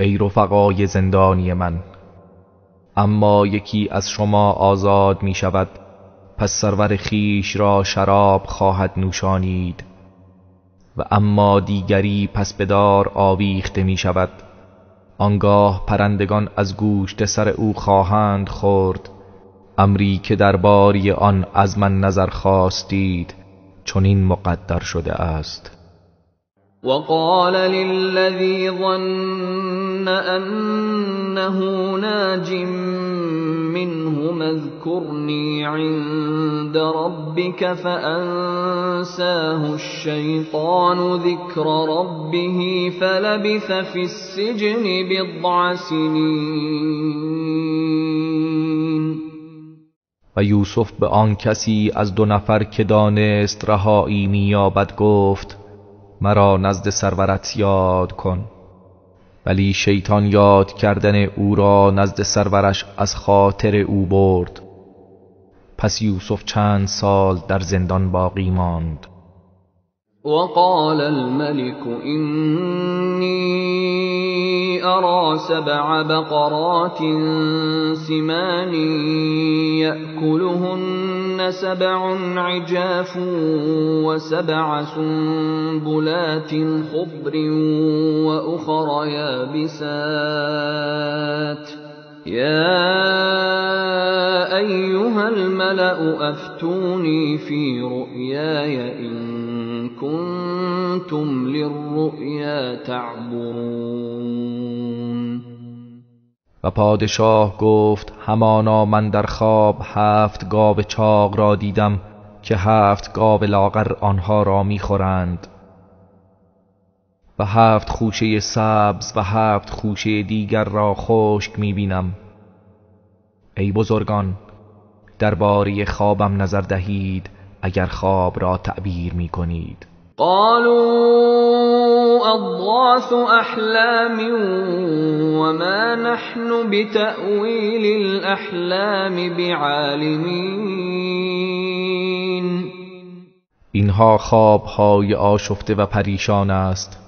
ای رفقای زندانی من، اما یکی از شما آزاد می شود، پس سرور خیش را شراب خواهد نوشانید، و اما دیگری پس به دار آویخته می شود، آنگاه پرندگان از گوشت سر او خواهند خورد. امری که درباره آن از من نظر خواستید چنین مقدر شده است. وقال للذي ظن أنه ناج منهما اذكرني عند ربك فأنساه الشيطان ذكر ربه فلبث في السجن بضع سنين. و یوسف به آن کسی از دو نفر که دانست رهایی می‌یابد گفت: مرا نزد سرورت یاد کن. ولی شیطان یاد کردن او را نزد سرورش از خاطر او برد. پس یوسف چند سال در زندان باقی ماند. وقال الملك إني أرى 7 بقرات سمان يأكلهن 7 عجاف و7 سنبلات خضر وأخر يابسات يا أيها الملأ أفتوني في رؤياي إن كنتم للرؤيا تعبرون. و پادشاه گفت: همانا من در خواب 7 گاو چاق را دیدم که 7 گاو لاغر آنها را میخورند، و 7 خوشه سبز و 7 خوشه دیگر را خشک میبینم. ای بزرگان، درباره خوابم نظر دهید اگر خواب را تعبیر میکنید. قالوا أضغاث أحلام وما نحن بتأويل الأحلام بعالمين. اینها خوابهای آشفته و پریشان است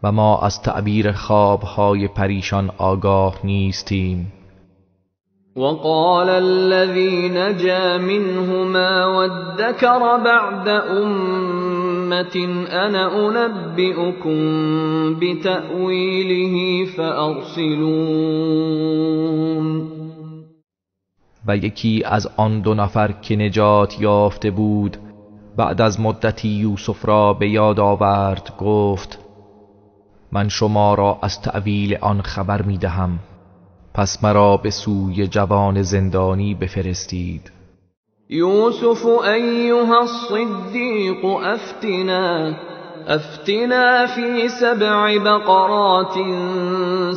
و ما از تعبیر خوابهای پریشان آگاه نیستیم. وقال الذي نجا منهما وادكر بعد أمة أنا أنبئكم بتأويله فأرسلون. و یکی از آن دو نفر که نجات یافته بود بعد از مدتی یوسف را به یاد آورد، گفت من شما را از تأویل آن خبر می دهم، پس مرا به سوی جوان زندانی بفرستید. یوسف ایها الصدیق افتنا فی سبع بقرات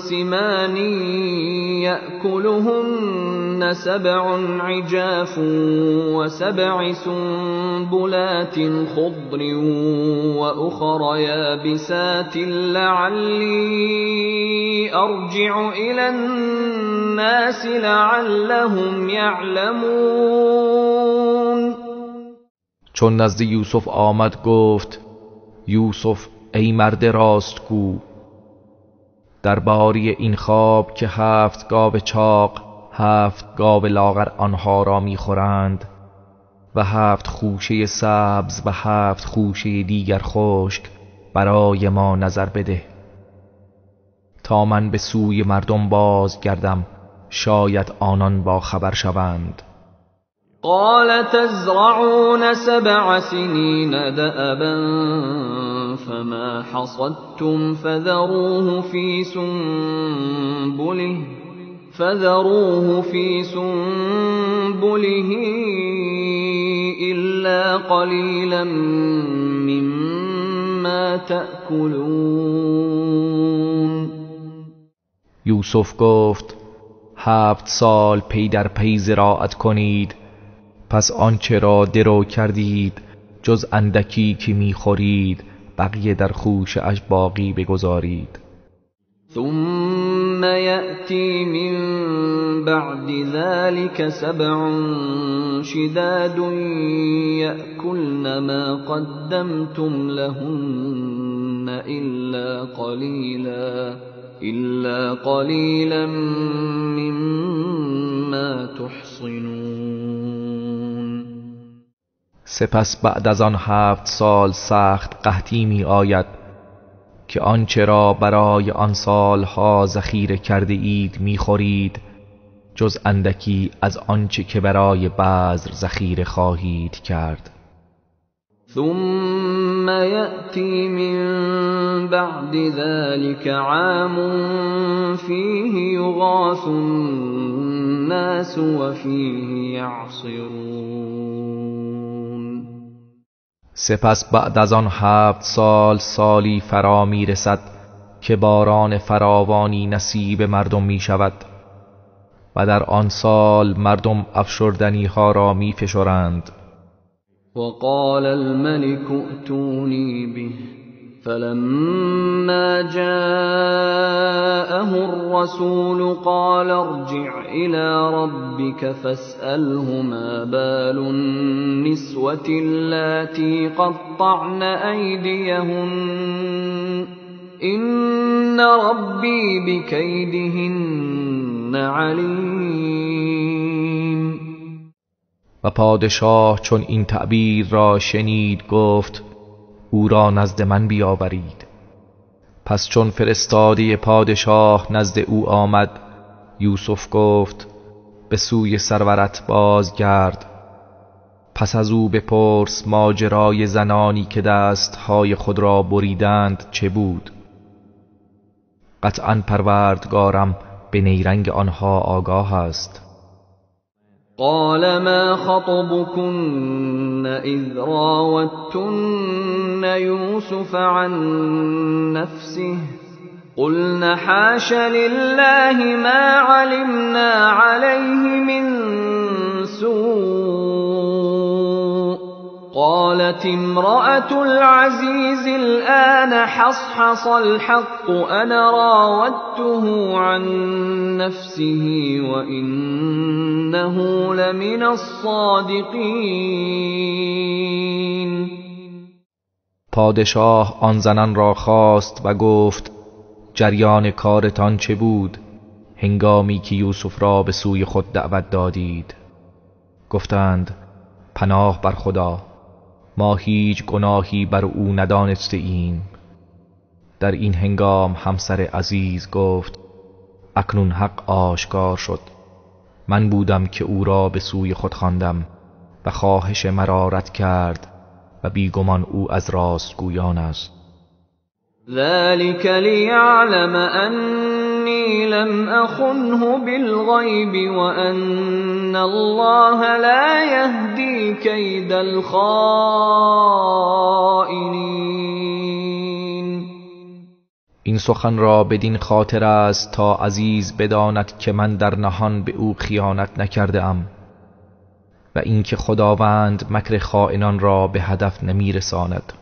سمان یأکلهن سبع عجاف وسبع سنبلات خضر وأخر یابسات لعلی ارجع الى الناس لعلهم یعلمون. چون نزد یوسف آمد گفت یوسف ای مرد راستگو، درباره این خواب که 7 گاو چاق 7 گاو لاغر آنها را میخورند و 7 خوشه سبز و 7 خوشه دیگر خشک برای ما نظر بده تا من به سوی مردم بازگردم، شاید آنان با خبر شوند. قال تزرعون 7 سنین دأبا فما حصدتم فذروه في سنبله إلا قلیلا مما تأکلون. یوسف گفت 7 سال پی در پی زراعت کنید، پس آنچه را درو کردید جز اندکی که میخورید بقیه در خوشه اش باقی بگذارید. ثم یأتی من بعد ذلك 7 شداد یأکلن ما قدمتم لهن إلا قلیلا مما تحصنون. سپس بعد از آن 7 سال سخت قحطی می آید که آنچه را برای آن سالها ذخیره کرده اید می خورید جز اندکی از آنچه که برای بذر ذخیره خواهید کرد. ثم یأتی من بعد ذلك عام فیه یغاث الناس وفیه یعصرون. سپس بعد از آن 7 سال سالی فرا می رسد که باران فراوانی نصیب مردم می شود و در آن سال مردم افشردنی ها را می فشرند. وقال الملك ائتوني به فلما جاءه الرسول قال ارجع إلى ربك فاسأله ما بال النسوة اللاتي قطعن أيديهن إن ربي بكيدهن عليم. و پادشاه چون این تعبیر را شنید گفت او را نزد من بیاورید. پس چون فرستاده پادشاه نزد او آمد، یوسف گفت به سوی سرورت بازگرد، پس از او بپرس ماجرای زنانی که دستهای خود را بریدند چه بود. قطعا پروردگارم به نیرنگ آنها آگاه است. قال ما خطبكن إذ راوتن يوسف عن نفسه قلن حاش لله ما علمنا عليه من سوء قالت امرأة العزيز الآن حصحص الحق أنا راودته عن نفسه وإنه لمن الصادقین. پادشاه آن زنان را خواست و گفت جریان کارتان چه بود هنگامی که یوسف را به سوی خود دعوت دادید؟ گفتند پناه بر خدا، ما هیچ گناهی بر او ندانسته ایم. در این هنگام همسر عزیز گفت اکنون حق آشکار شد، من بودم که او را به سوی خود خواندم و خواهش مرا رد کرد و بیگمان او از راستگویان است. ذلك ليعلم أني لم أخنه بالغيب وأن الله لا يهدي كيد الخائنين. این سخن را بدین خاطر است تا عزیز بداند که من در نهان به او خیانت نکرده ام و اینکه خداوند مکر خائنان را به هدف نمیرساند.